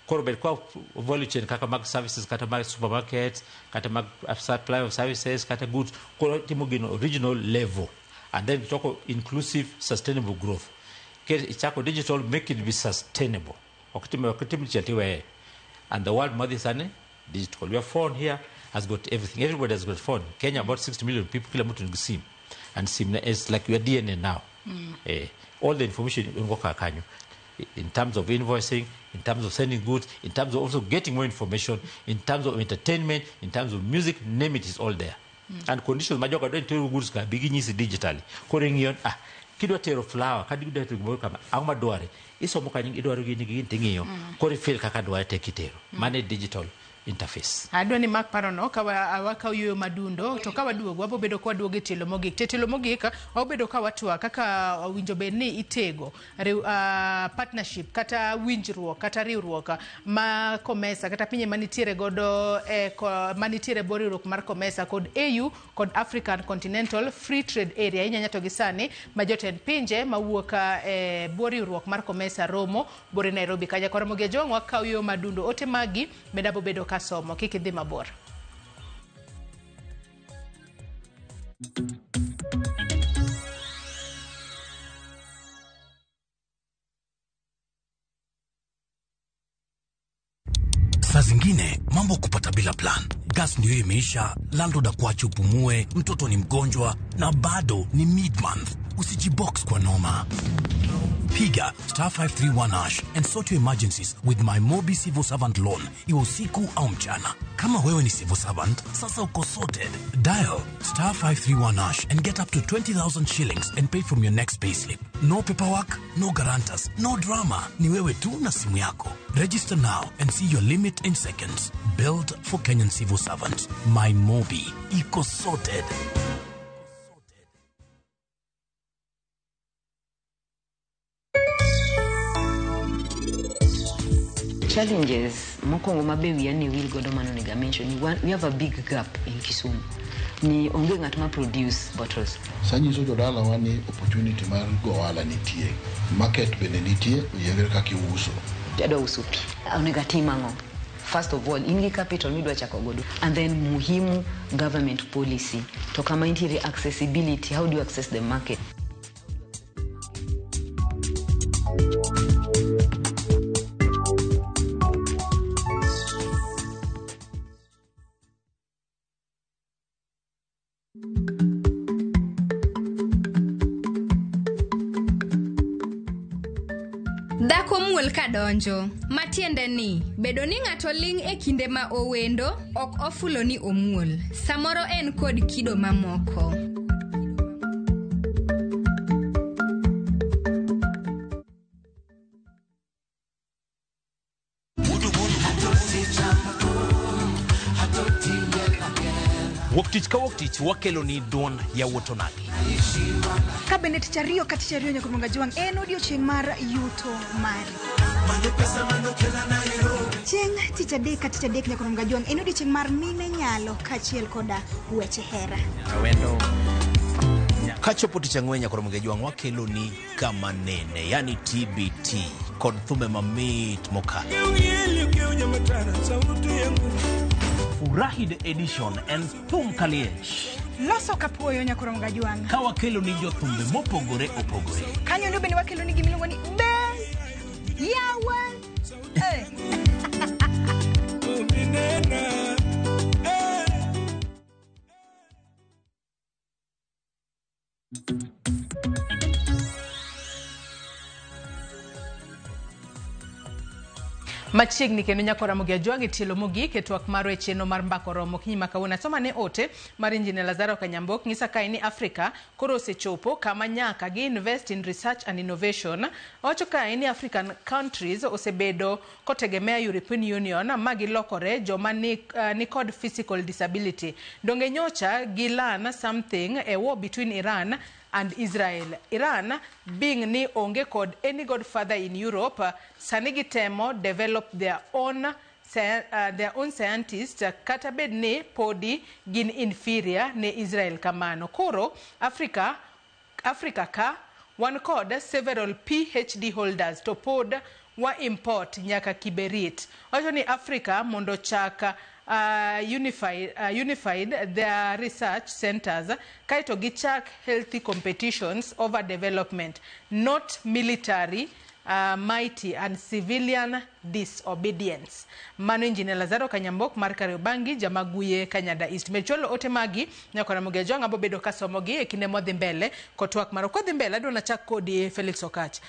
S3: Koro bed kwa value chain kaka mag services, kata mag supermarkets, kata mag supply of services, kata goods, koro timo gino regional level. And then talk of inclusive, sustainable growth. Ichako digital, make it be sustainable. And the world madhi sani, digital. Your phone here has got everything. Everybody has got phone. Kenya, about 60 million people, kila mtu ni SIM. And SIM is like your DNA now. All the information kanyo. In terms of invoicing, in terms of sending goods, in terms of also getting more information, in terms of entertainment, in terms of music, name it, is all there. And conditions ma jogo dwa tero goods ka bi ginyisi digitally. Koro ing'iyo kidwa tero flower, kata idwa tero gimoro kama, ang'o madware? Isomo kanyo idwaro gini gi gini ting'iyo. Koro ifil kaka dware tek itero. Mano e digital interface.
S1: Adwa ni mak parono ka wakaw yueyo madundo to ka waduogo wabobedo ka waduogo e tielo mogik. To e tielo mogik wabobedo ka watwak kaka owinjo bed ni itego partnership kata winjruok kata riwruok ma COMESA kata pinje manitiere godo manitiere bwo riwruok mar COMESA kod AU kod African Continental Free Trade Area. Ahinya to gi sani ma jotend pinje mawuok e bwo riwruok mar COMESA romo bore Nairobi. Kaja Ramogi Ajwang' wakaw yueyo madundo. Ote magi bende abobedo ka somo, kik idhi mabor.
S10: Saa zingine mambo kupata bila plan. Gas ndio imeisha, landlord akuache upumue, mtoto ni mgonjwa na bado ni mid-month. Usijibox kwa noma. Piga star 531 hash and sort your emergencies with my Mobi Civil Servant Loan, iwe usiku au mchana. Kama wewe ni civil servant, sasa uko sorted. Dial star 531 hash and get up to 20,000 shillings and pay from your next payslip. No paperwork, no guarantors, no drama. Ni wewe tu na simu yako. Register now and see your limit in seconds. Built for Kenyan civil servants. My Mobi. Iko sorted.
S12: Challenges mokwongo mabe wiya ne wil godo mano onego a mention ni we have a big gap in Kisumu ni onge ng'at ma produce bottles.
S13: Sanyiso jodalawa ni opportunity mar go ohala nitie, market bende nitie, oyiengre kaka iuso.
S12: Adwa uso pi, onego atim ang'o? First of all, in gi capital midwa chako godo, and then muhimu government policy to kama intiere accessibility, how do you access the market?
S7: Dhako muol kadonjo, matiende ni bedo ni ng'ato ling' e kinde ma owendo ok ofulo ni omuol. Samoro en kod kido mamoko.
S11: Wuok tich ka wuok tich wakelo ni duond yawuot onagi.
S14: Ka bende tich ariyo ka tich ariyo nyaka Ramogi Ajwang' en odiochieng' mar yuto mari. Chieng' tich adek ka tich adek nyaka Ramogi Ajwang' en odiochieng' mar mine nyalo kaachiel koda weche hera.
S11: Kachopo tich ang'wen nyaka Ramogi Ajwang' wakelo ni kama nene, yani TBT kod thumbe mamit mokalo. Furahi the edition and thum kaliech.
S14: Loso kapuoyo nyaka Ramogi Ajwang'.
S11: Ka wakelo ni jothumbe mopogore opogore.
S14: Kanyo ndo bende wakelo ni gimiluongo ni be yawa.
S1: Machiegni kendo nyako Ramogi Ajwang' e tielo mogik e twak marwa e chenro mar Mbaka Oromo okinyi ma kawuono. Asoma ne ote mar Engineer Lazaro Kanyambok ng'isa kae ni Africa koro osechopo kama nyaka gi invest in research and innovation. Owacho kae ni African countries osebedo kotegemea European Union ma gilokore joma ni kod physical disability. Donge nyocha gi learn something a war between Iran and Israel. Iran being ni onge kod any godfather in Europe, sani gitemo develop their own scientists kata bed ni podi gin inferior ne Israel kamano. Koro Africa ka wan kod several PhD holders to pod wa import nyaka kiberit. Wacho ni Africa mondo chaka unified their research centers kaito gichak healthy competitions over development, not military mighty and civilian disobedience. Mano Engineer Lazaro Kanyambok mar Kariobangi Jamaguye Kanyada East. Mecholo ote magi nyaka Ramogi Ajwang' abo bedo kasomogi e kinde modhi mbele kotwak maro kodhi mbele adwa nachak kodi Felix Okatch.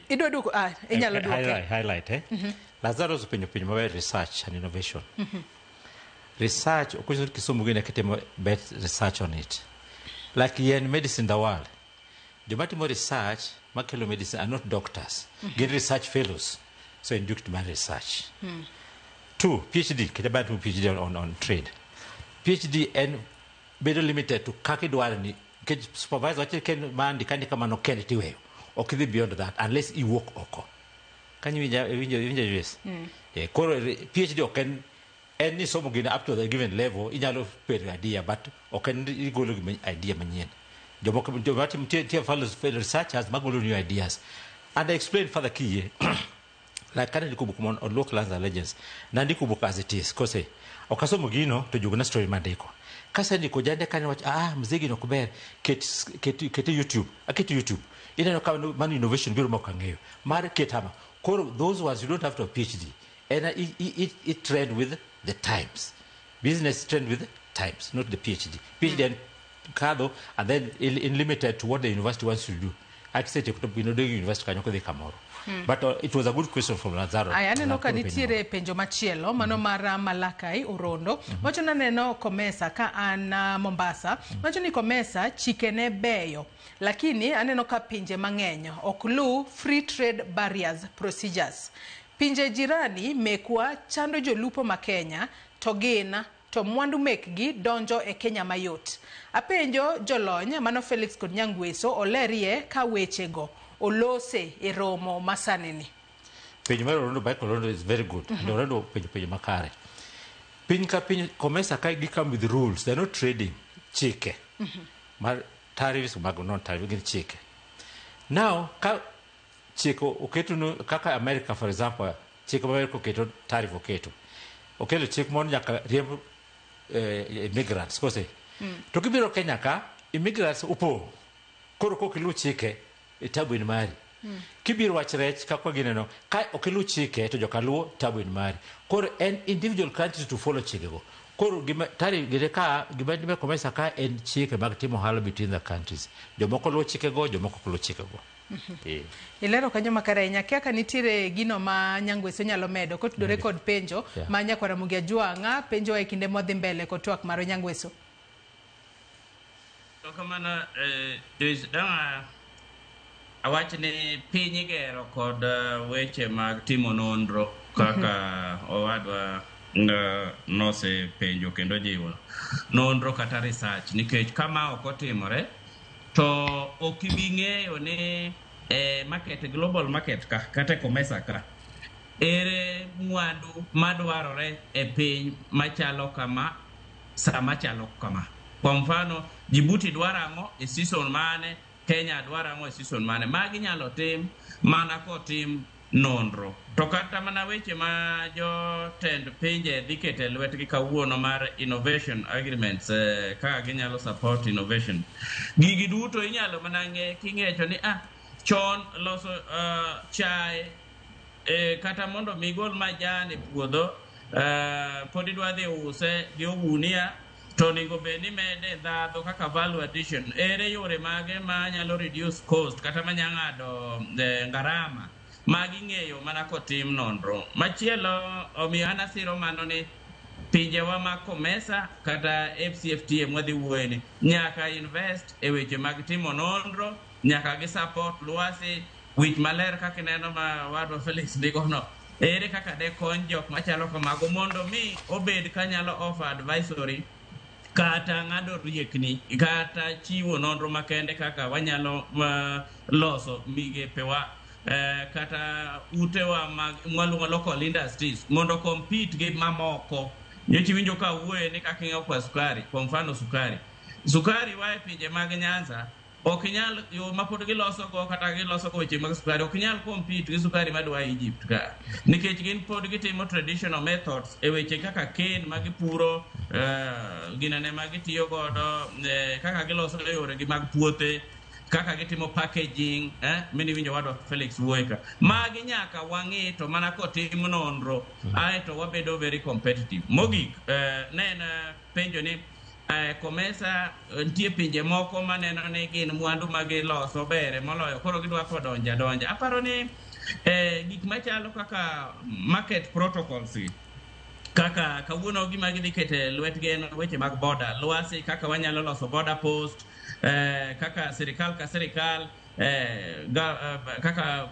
S1: Idwa duoko inyalo duoke.
S3: Highlight eh. Lazaro osepenjo penjo maber research and innovation. Research okonyo Kisumu gine kitimo bet research on it. Like in medicine the world. Joma timo research makelo medicine are not doctors. Gin research fellows. So induced my research. Two, PhD, kata bang timo PhD on trade. PhD en bedo limited to kaka idwaro ni nikech supervisor wacho ken ma andika andika mano kende tiweyo. Ok idhi beyond that unless iwuok oko. Kanyo iwinjo Joyce? Eh, koro PhD ok en ni somo gini up to the given level inyalo bedo idea but ok en igolo gima idea manyien. Jomoko joma timo nitie fellow researchers magolo new ideas. And I explain further kiyie. Like kane ndiko buk mon on Luo Clans and Legends, nandiko buk as it is, kose ok asomo gino to jogona story mandiko. Kasendiko jande kane wach ah mzee gino ok ber ket YouTube, aketo YouTube. Ineno ka mano innovation biro ma ok ang'eyo. Mar ket ama. Koro those ones you don't have to have PhD. And it trend with the times. Business trend with the times, not the PhD. PhD en kadho and then in limited to what the university wants to do. Akisetieko to gino dog university kanyo kodhi kamoro. But it was a good question from Lazaro.
S1: Aya, aneno ka
S3: Lazaro penjo.
S1: Nitiere penjo machielo mano mar Malakai Orondo. Wacho naneno Komesa ka an Mombasa. Wacho ni Komesa chikene beyo, lakini aneno ka pinje mang'eny ok luw free trade barriers procedures. Pinje jirani mekwa chando jolupo ma Kenya to gin to mwandu mekgi donjo e Kenya mayot. Apenjo jolony mano Felix kod Nyangweso olerie ka wechego olose e romo masani ni.
S3: Penjo mar Orondo, Michael Orondo is very good. And Orondo penjo makare. Piny ka piny Komesa ka gi come with rules. They're not trading. Chike. Mar tariffs mag non tariff gin chike. Now ka chike oketo no kaka America, for example, chike ma America oketo tariff oketo. Okelo chik mondo nyaka riemb immigrants kose. To kibiro Kenya ka immigrants opong'. Koro kok iluw chike e tabu en mari. Kibiro wach rech kaka gineno ka ok iluw chike to joka luwo tabu en mari. Koro en individual countries to follow chikego. Koro gima tari gine ka gima time Komesa ka en chike mag timo ohala between the countries. Jomoko luwo chikego, jomoko ok luw chikego. Eh.
S1: Ilero kanyo makare ahinya. Kia ka nitiere gino ma Nyangweso nyalo medo kotudore kod penjo ma nyakwar Ramogi Ajwang'a penjowa e kinde modhi mbele kod twak marwa Nyangweso.
S2: Kamano Joyce, dang' awach ni piny igero kod weche mag timo nonro kaka owadwa nosepenjo kendo jiwo nonro kata research nikech kama ok otimore to ok ibi ng'eyo ni market global market ka kata e Komesa ka ere mwandu madwarore e piny machalo kama sama chalo kama. Kwa mfano Djibouti dwaro ang'o e season mane, Kenya dwaro ang'o e season mane. Magi nyalo tim mana kotim nonro. To kata mana weche ma jotend pinje dhi keto e lwetgi kawuono mar innovation agreements kaka ginyalo support innovation. Gigi duto inyalo mana ng'e king'echo ni chon loso chae kata mondo mi gol majan e puodho pod idwa dhi use gi ogunia to onego bed ni mede ndhadhu kaka value addition. Ere yore mage ma nyalo reduce cost kata manya ng'ado gharama magi ng'eyo mana kotim nonro. Machielo omiyo an asiro mano ni pinjewa ma Komesa kata AfCFTA mwadhi wuoye ni nyaka invest e weche mag timo nonro, nyaka gi support lwasi wich maler kaka ineno ma wadwa Felix ndikono. Ere kaka de kony jok machalo kamago mondo mi obed kanyalo offer advisory kata ng'ado riekni kata chiwo nonro makende kaka wanyalo loso migepewa kata utewa mag mwaluongo local industries mondo compete gi mamoko. Nyocha iwinjo ka wuoye ni kaka ing'eyo kwa sukari, kwa mfano sukari wa e pinje mag Nyanza ok inyal yo ma pod giloso go kata giloso go weche mag sukari ok inyal compete gi sukari madwa Egypt ka nikech gin pod gitimo traditional methods e weche kaka cane ma gipuro ginene ma gitiyo godo kaka giloso yoregi mag puothe kaka gitimo packaging mini winjo wadwa Felix wuoye ka magi nyaka wang'i to mana kotim nonro aeto wabedo very competitive. Mogik ne en penjo ni Komesa nitie pinje moko maneno ni gin mwandu ma giloso bere moloyo koro gidwa kodonjo adonja. Aparo ni gik machalo kaka market protocols gi kaka kawuono gima gidhi kete lwetgi en weche mag border lwasi kaka wanyalo loso border post. kaka sirikal ka sirikal, kaka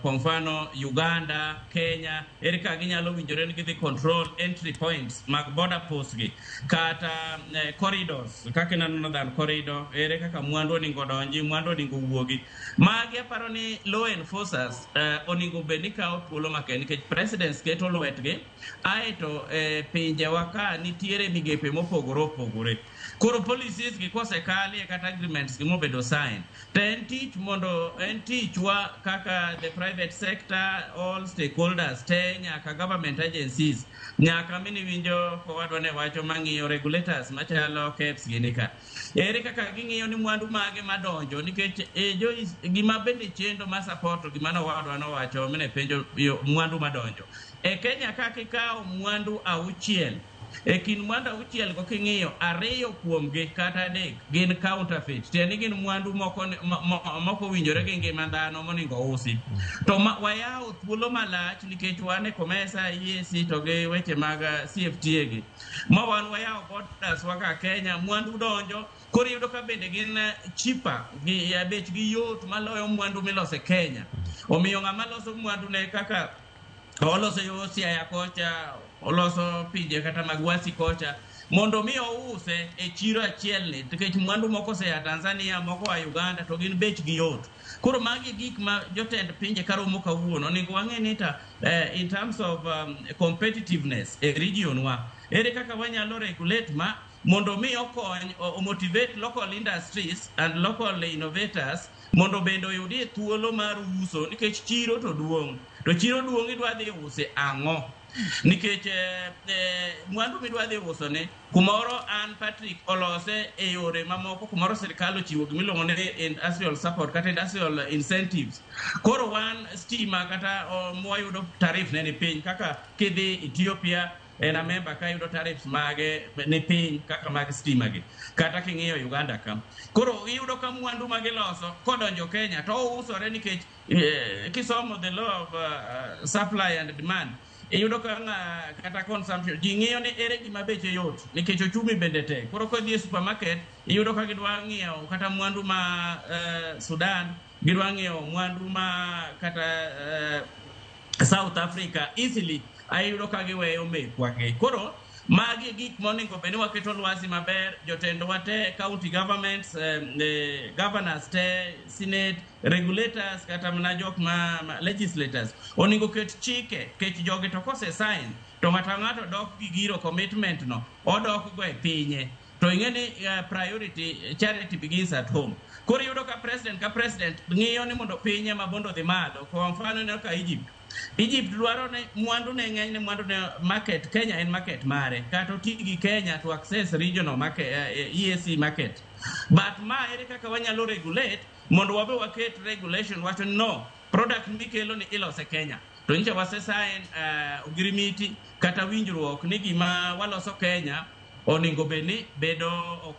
S2: kwa mfano Uganda, Kenya, ere kaka ginyalo winjore ni gidhi control entry points mag border posts gi kata corridors kaka ineno Northern Corridor, ere kaka mwandu oningo donji, mwandu oningo wuogi. Magi aparo ni law enforcers oningo bed ni kawo thuolo makende nikech presidents keto lwetgi, aeto pinjewa ka nitiere migepe mopogore opogore. Koro policies gi kosekalie kata agreements gi mobedo sign, to en tich mondo en tichwa kaka the private sector, all stakeholders te, nyaka government agencies, nyaka miniwinjo kowadwa ne wacho mang'iyo regulators machalo KEBS gini ka. Ere kaka ging'iyo ni mwandu mage madonjo nikech jo gima bende chendo ma support gima nowadwa nowacho mine penjo mwandu madonjo. E Kenya ka kikawo mwandu 6, e kind mwandu 6 go king'iyo 2 kuomgi kata 3 gin counterfeit, tiende ni gin mwandu moko moko owinjore gi ngima dhano monego usi. To wayawo thuolo malach nikech wan e COMESA, EAC to gi weche mag CFTA gi. Ma wan wayawo borders wa ka Kenya, mwandu donjo, koro iyudo ka bende gin cheaper, gi bechgi yot maloyo mwandu miloso e Kenya. Omiyo ng'ama loso mwandu ne kaka oloso yo Siaya kocha, oloso pinje kata mag Wasi kocha, mondo mi ouse e chiro achiel ni, nikech mwandu moko osea Tanzania, moko oa Uganda, to gin bechgi yot. Koro magi gik ma jotend pinje karomo kawuono, onego wang'e ni ta in terms of competitiveness e region wa, ere kaka wanyalo regulate ma mondo mi okony, o motivate local industries and local innovators mondo bende oyudie thuolo mar uso, nikech chiro to duong'. To chiro duong' idwa dhi use ang'o? Nikech mwandu midwa dhi uso ni kumoro an Patrick olose e yore mamoko, kumoro sirikal ochiwo gimiluongo ni industrial support kata industrial incentives. Koro wan stima kata mwayudo tariff ne ni piny, kaka kidhi Ethiopia en a member ka yudo tariffs mage ni piny kaka mag stima gi, kata king'iyo Uganda ka. Koro iyudo ka mwandu magiloso kodonjo Kenya to ousore nikech kisomo the law of supply and demand, iyudo ka kata consumption ji ng'iyo ni ere gima beche yot nikech ochumi bende tek. Koro kodhi e supermarket iyudo ka gidwa ng'iewo kata mwandu ma Sudan, gidwa ng'iewo mwandu ma kata South Africa easily, ayudo ka giweyo mekwa gi. Koro magi gik monego bed ni waketo lwasi maber, jotendwa te, county governments, governors te, senate, regulators kata mana jok ma legislators onego ket chike, kech jogi to kose sign to ng'ato ng'ato dok gi giro commitment no, odok go e pinye. To ing'e ni priority charity begins at home. Koro iyudo ka president ng'iyo ni mondo pinye ma mondo odhi malo. Kwa mfano ineno ka Egypt. Egypt dwaro ne mwandu ne ng'eny ne mwandu ne market, Kenya en market mare, kata oti gi Kenya to access regional market, EAC market. But ma ere kaka wanyalo regulate mondo wabe waket regulation wacho no product mikelo ni ilose Kenya. To nyicha wase sign ogirimiti kata winjruok ni gima waloso Kenya oningo bed ni bedo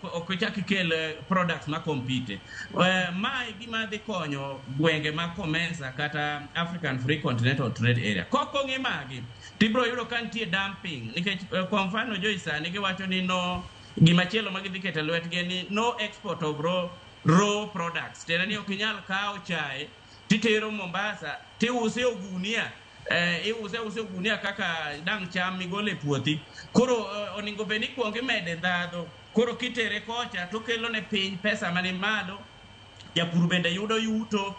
S2: ok chak ikel products ma compete. Mae gima dhi konyo gwenge ma COMESA kata African Free Continental Trade Area. Kok ong'i magi, tibiro yudo ka nitie dumping nikech kwa mfano jo sani giwacho ni no gimachielo ma gidhi keto e lwetgi en ni no export of raw products. Tiende ni ok inyal kawo chae titero Mombasa tiuse ogunia. Iuse use ogunia kaka dang' cham migolo e puothi. Koro oningo bed ni ikuongo imede ndhadhu. Koro kitere kocha to kelo ne piny pesa mani malo, japur bende yudo yuto,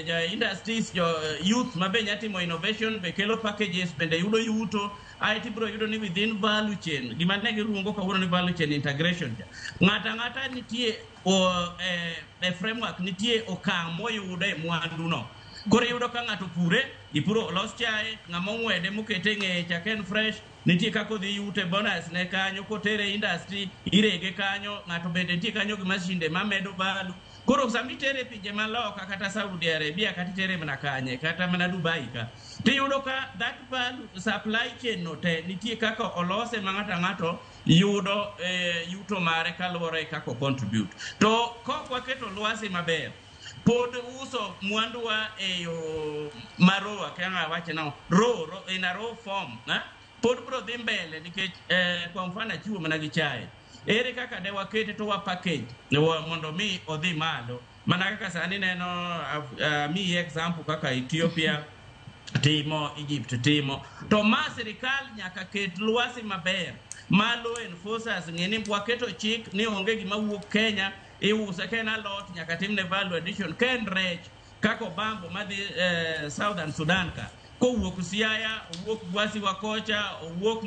S2: ja industries, jo youth ma be nya timo innovation be kelo packages bende yudo yuto. Aeto ibiro yudo ni within value chain, gima ne giluongo kawuono ni value chain integration cha. Ng'ato ang'ata nitie e framework nitie okang' moyudo e mwandu no. Koro iyudo ka ng'ato pure, ipuro olos chae, ng'ama ong'wede mokete e ng'eye cha ka en fresh, nitie kaka odhi yute bonus ne kanyo, kotere e industry, irege kanyo, ng'ato bende nitie kanyo gi mashinde mamedo value. Koro sama itere e pinje maloka kata Saudi Arabia kata itere mana kanye, kata mana Dubai ka, tiyudo ka that value supply chain no te nitie kaka olose ma ng'ato ang'ato yudo yuto mare kaluwore e kaka o contribute. To kok waketo lwasi maber, pod uso mwanduwa e yo maroa, kaka awache no, raw, in a raw form, eh? Pod bro dhi mbele nikech kwa mfano achiwo mana gi chae. Ere kaka de wakete to wa package mondo mi odhi malo? Mana kaka sani neno, mi example kaka Ethiopia timo, Egypt timo. To ma sirikal nyaka ket lwasi maber ma law enforcers ng'e ni waketo chik ni onge gima wuok Kenya iuse. Ka en alot, nyaka timne value addition. Ka en rech kaka Obambo madhi Southern Sudan ka kowuok Siaya, owuok Gwasiwa kocha, owuok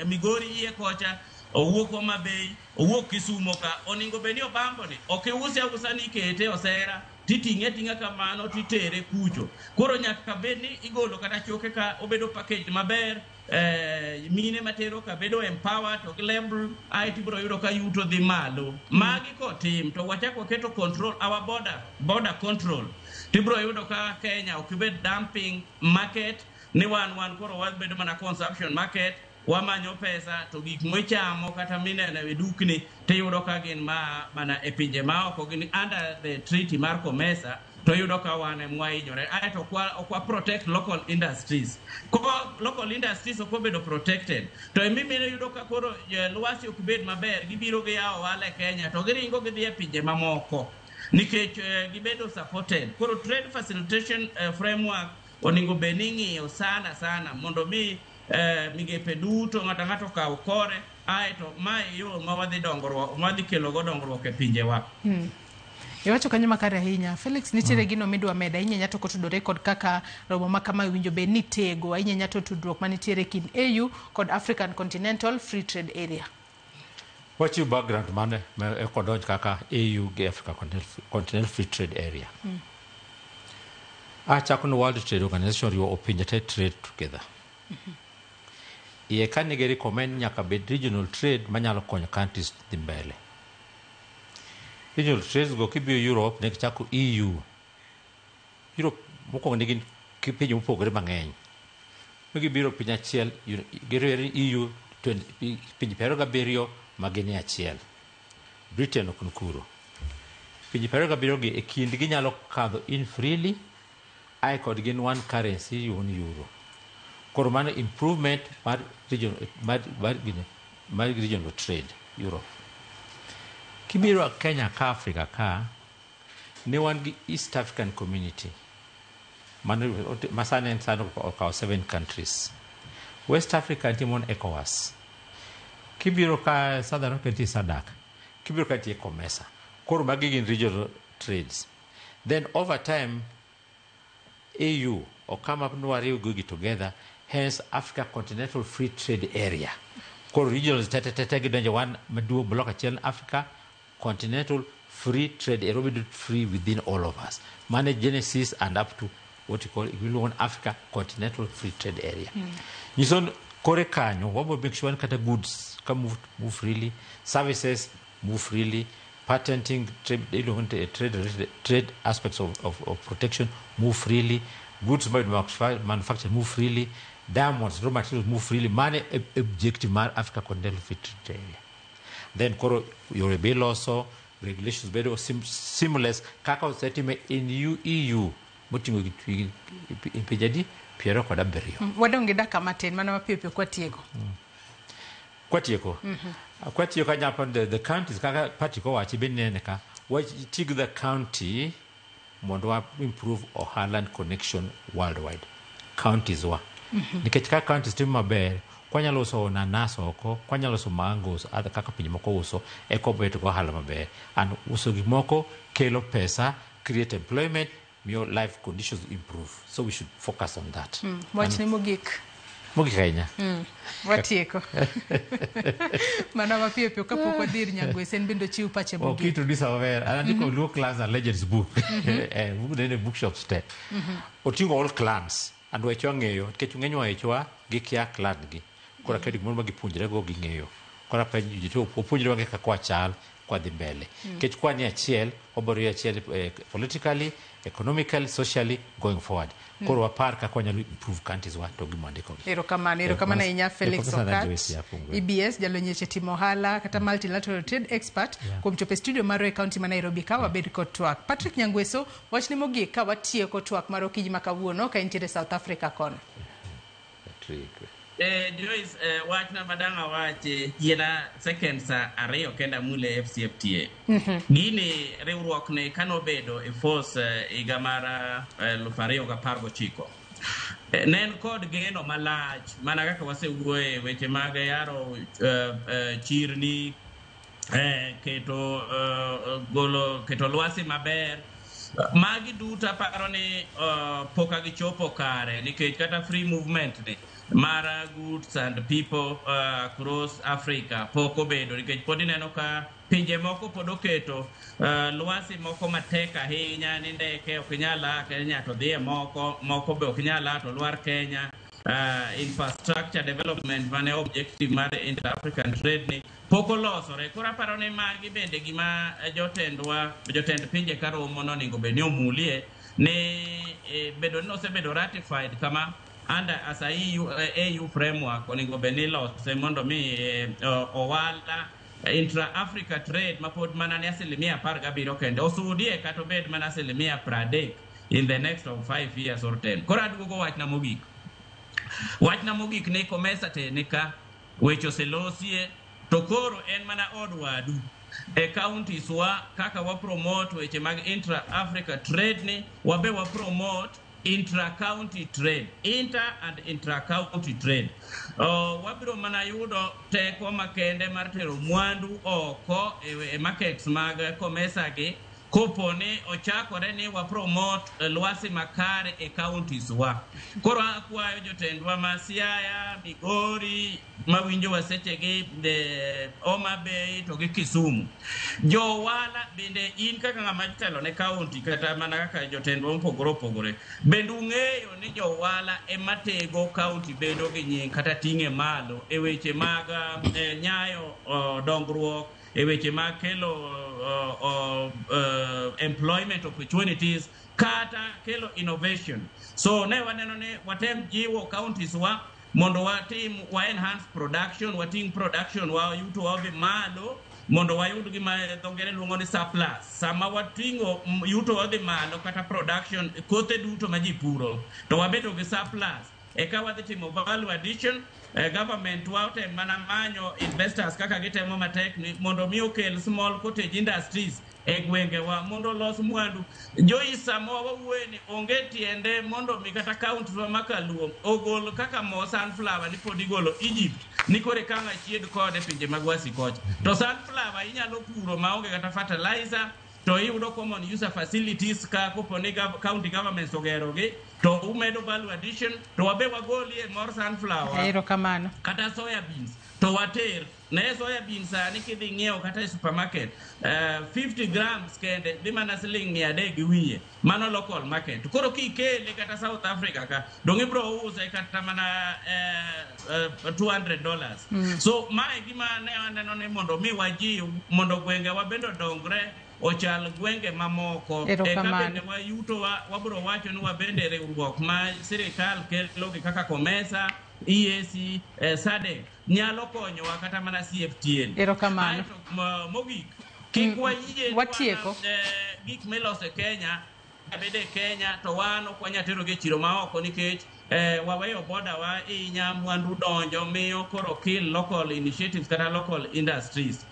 S2: Migori iye kocha, owuok Homa Bay, owuok Kisumo ka, onego bed ni Obambo ni ok iuse ausa ni ikete osera titing'e ating'a kamano titere kucho. Koro nyaka bed ni igolo kata choke ka obedo package maber, mine matero ka bedo empowered to gi label ae tibiro yudo ka yuto dhi malo. Magi kotim to wachak waketo control our border, border control, tibiro yudo ka Kenya ok bed dumping market ni wan koro wabedo mana consumption market, wamanyo pesa to gik michamo kata mineno e dukni tiyudo ka gin ma mana e pinje maoko, gin under the treaty mar COMESA, to iyudo ka wan ema wahinyore. Aeto ok wa protect local industries. Ko local industries ok obedo protected, to emimino yudo ka koro lwasi ok bed maber, gibiro giyawo ohala e Kenya to giringo gidhi e pinje mamoko nikech gibedo supported. Koro trade facilitation framework onego bed ni ing'iyo sana sana mondo mi migepe duto ng'ato ng'ato okaw kore, aeto mae e yo ma wadhi dongruok, ma wadhi kelo go dongruok e pinjewa.
S1: Iwacho kanyo makare ahinya. Felix, nitiere gino midwa medo ahinya ahinya to kotudore kod kaka romo ma kama winjo bed ni tego ahinya ahinya to tudruok manitiere kind AU kod African Continental Free Trade Area.
S3: Wachiw background mane ma ekodonj kaka AU gi Africa Continental Free Trade Area. Achako ni World Trade Organization riwo pinje te trade together. Iye ka nigi recommend nyaka bed regional trade manyalo konyo countries dhi mbele. Regional trades go kibiro Europe ne gichako EU. Europe mokwongo nigi pinje mopogore mang'eny. Mi gibiro piny achiel, giriwore EU 20 pinje 27 ma gin e achiel. Britain ok nikuro. Pinje 27 gi e kindgi nyalo kadho in freely, ae kod gin one currency, one euro. Koro mano improvement mar region, mar, gine, mar regional trade Europe. Kibiro Kenya ka Africa ka, ne wan gi East African Community. Mano masani en sani okawo seven countries. West Africa nitie mon ECOWAS. Kibiro ka Southern Africa nitie SADC. Kibiro ka nitie COMESA. Koro magi gin regional trades. Then over time, AU or come up no wariw gigi together, hence Africa Continental Free Trade Area. Koro regionals te te te te gidonjo one maduong' block achiel, Africa Continental Free Trade Area, obedo free within all of us. Mane genesis and up to what you call iluongo ni Africa Continental Free Trade Area. Nyiso ni kore kanyo wabo make sure ni kata goods ka move freely, services move freely, patenting, trade, iluongo ni trade aspects of protection move freely, goods manufactured move freely, diamonds, raw materials move freely. Mane objective mar Africa Continental Free Trade Area. Then koro yore be iloso, regulations bedo seamless kaka osetime in EU moting'o pinje adi? 27.
S1: Wadong' gi dakika matin mana mapiyo piyo kwatieko.
S3: Kwatieko. Kwatieko anyalo the counties kaka Patrick owachi be nene ka wati gi the county mondo wa improve ohala and connection worldwide. Counties wa. Nikech ka counties timo maber, kwanyalo uso nanas oko, kwanyalo uso mangoes, other kaka pinje moko uso, eka wabedo go ohala maber. And uso gik moko kelo pesa, create employment, miyo life conditions improve. So we should focus on that.
S1: Wachni mogik.
S3: Mogik ahinya.
S1: Watieko. Mana mapiyo piyo kapok wadhi ir Nyangwese, en bende ochiw pache
S3: Ok
S1: mogik.
S3: Introduce maber. An andiko Luo Clans and Legends book. Book nene bookshops te. Oting'o all clans. And wechwa ng'eyo, nikech ng'eny wechwa gikia clan gi. Koro aketo gimoro ma gipuonjre go ging'eyo. Koro apenjo ji to wapuonjre wange kaka wachal kwadhi mbele. Nikech kwa ni achiel, wabiro ri achiel politically, economically, socially going forward. Koro wapar kaka wanyalo improve countries wa to gima wandiko gi.
S1: Erokamano, erokamano ahinya Felix
S3: Erokamano sana,
S1: Okat,
S3: Joyce Yapungwe.
S1: EBS, jalony weche timo ohala kata multilateral trade expert kuom chopo e studio marwa e kaunti ma Nairobi ka wabed kod twak. Patrick Nyangweso, wachni mogik ka watieko twak mar okinyi ma kawuono ka intiere South Africa kono.
S3: Patrick.
S2: Joyce, wachna madang' awachi yiena seconds 2 kenda mule FCFTA. Gini riwruok ni kanobedo e force higa mar 2019. Ne en kod geno malach mana kaka wasewuoye weche mag yaro chirni, keto golo keto lwasi maber. Magi duto aparo ni pok gichopo kare nikech kata free movement ni mar goods and people across Africa pok obedo nikech pod ineno ka pinje moko pod oketo lwasi moko matek ahinya ni ndeke ok nyal a Kenya to dhi e moko moko be ok nyal a to lwar Kenya. Infrastructure development mane objective mar inter-African trade ni pok olosore. Koro aparo ni magi bende gima jotendwa jotend pinje ka romo nonego bed ni omulie ni bedo ni osebedo ratified kama under as a EU, AU framework onego bed ni ilose mondo mi owala intra-Africa trade mapod mana ni 17% kende osudie kata obed mana 30% in the next of 5 years or 10. Koro aduogo wachna mogik. Wachna mogik ni COMESA te ni ka weche oselosie to koro en mana od wadu e counties wa kaka wa promote weche mag intra-Africa trade ni wabe wa promote intra-county trade, inter and intra-county trade. Wabiro mana yudo teko makende mar tero mwandu oko e markets mag COMESA gi kopo ni ochakore ni wa promote lwasi makare e counties wa. Koro akwayo jotendwa ma Siaya, Migori, mawinjowa sechegi, Homa Bay to gi Kisumu. Jowala bende in kaka ng'ama telo ne county kata mana kaka jotendwa mopogore opogore, bende ung'eyo ni jowala ema tego county bedo gi nying kata ting'e malo e weche mag nyayo dongruok, e weche mag kelo employment opportunities kata kelo innovation. So ne waneno ni watem jiwo counties wa mondo watim wa enhance production, wating production wa yuto wa odhi malo mondo wayud gima dho ngere luongo ni surplus. Sama wating'o yuto odhi malo kata production kothe duto ma ji puro to wabedo gi surplus, eka wadhi timo value addition. Government wa otem mana manyo investors kaka gitemo matek ni mondo mi okel small cottage industries e gwengewa mondo olos mwandu. Joyce, sama wawuoye ni onge tiende mondo mi kata county wa ma Kaluo ogol kaka mo sunflower ni pod igolo Egypt ni koro eka ang' achied kode pinje mag wasikocha. To sunflower inyalo puro maonge kata fertilizer to iyudo common user facilities ka kopo ni county governments ogerogi to umedo value addition to wabe wagolie mor sunflower
S1: Erokamano.
S2: kata soya beans to water ne soya beans sani kidhi ng'iewo kata e supermarket 50 grams kende dhi mana siling 300 gi wiye, mano local market. Koro kikele kata South Africa ka dong ibro use kata mana $200. So mae gima ne aneno ni mondo mi wajiw mondo gwengewa bende odongre ochal gwenge mamoko. Eka
S1: Erokamano.
S2: bende wayuto wa, wabro wacho ni wabende riwruok ma sirikal kelo gi kaka COMESA, EAC, SADC nyalo konyowa kata mana CFTA.
S1: Erokamano.
S2: Aeto mogik kik wayie ni
S1: Watieko.
S2: wan, gik miloso e Kenya bede e Kenya to wan ok wanyal terogi e chiro maoko nikech waweyo boda wa inya mwandu donjo miyo koro kill local initiatives kata local industries.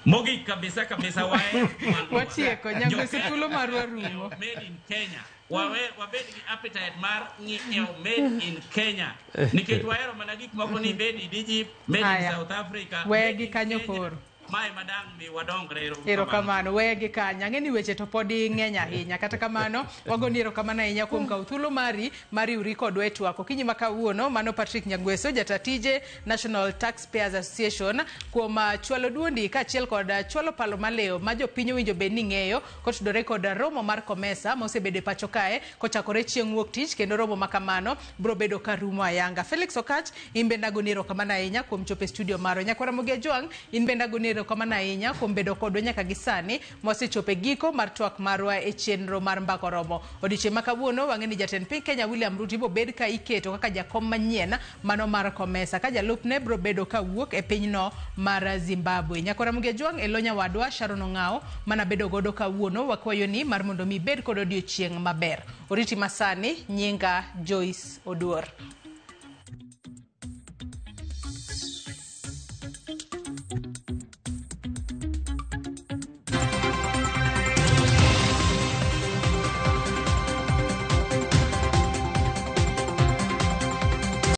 S2: Mogik kabisa kabisa wahero mwandu wa.
S1: Watieko. Nyagwesi, thuolo marwa rumo.
S2: Made in Kenya. Wawe wabed gi appetite mar ng'iewo made in Kenya nikech wahero mana gik moko ni made in Egypt, made in
S1: Aya.
S2: South Africa.
S1: Wegi kanyo koro.
S2: Mae madang' mi wadongre. Ero uru kamano.
S1: Erokamano, wegi kanyo. Ang'e ni weche to pod ng'eny ahinya. Kata kamano, wagoni erokamano ahinya kuom kawo thuolo mari mar riwri kodwa e twak. Okinyi ma kawuono, mano Patrick Nyagweso, jata tije National Taxpayers Association, kuom chwalo duondi kaachiel kod chwalo palo maliw ma jopiny owinjo bed ni ng'eyo kotudore kod romo mar COMESA ma osebedo e pacho kae kochakore chieng' wuok tich, kendo romo ma kamano biro bedo ka rumo ayanga. Felix Okach, in bende agoni erokamano ahinya kuom chopo e studio marwa. Nyakwara Ramogi Ajwang', in bende agoni erokamano ahinya kuom bedo kodwa nyaka gi sani mwasechopo e giko mar twak marwa e chenro mar Mbaka Oromo. Odiochieng' ma kawuono wang'e ni jatend piny Kenya William Ruto ibiro bed ka iketo kaka jakom manyien mano mar COMESA ka jalupne biro bedo ka wuok e pinyno mar Zimbabwe. Nyakwara Ramogi Ajwang' e lo nyawadwa Sharon Ong'ao mana bedo godo kawuono wakwayo ni mar mondo mi ibed kod odiochieng' maber. Oriti masani, nyinga Joyce Oduor.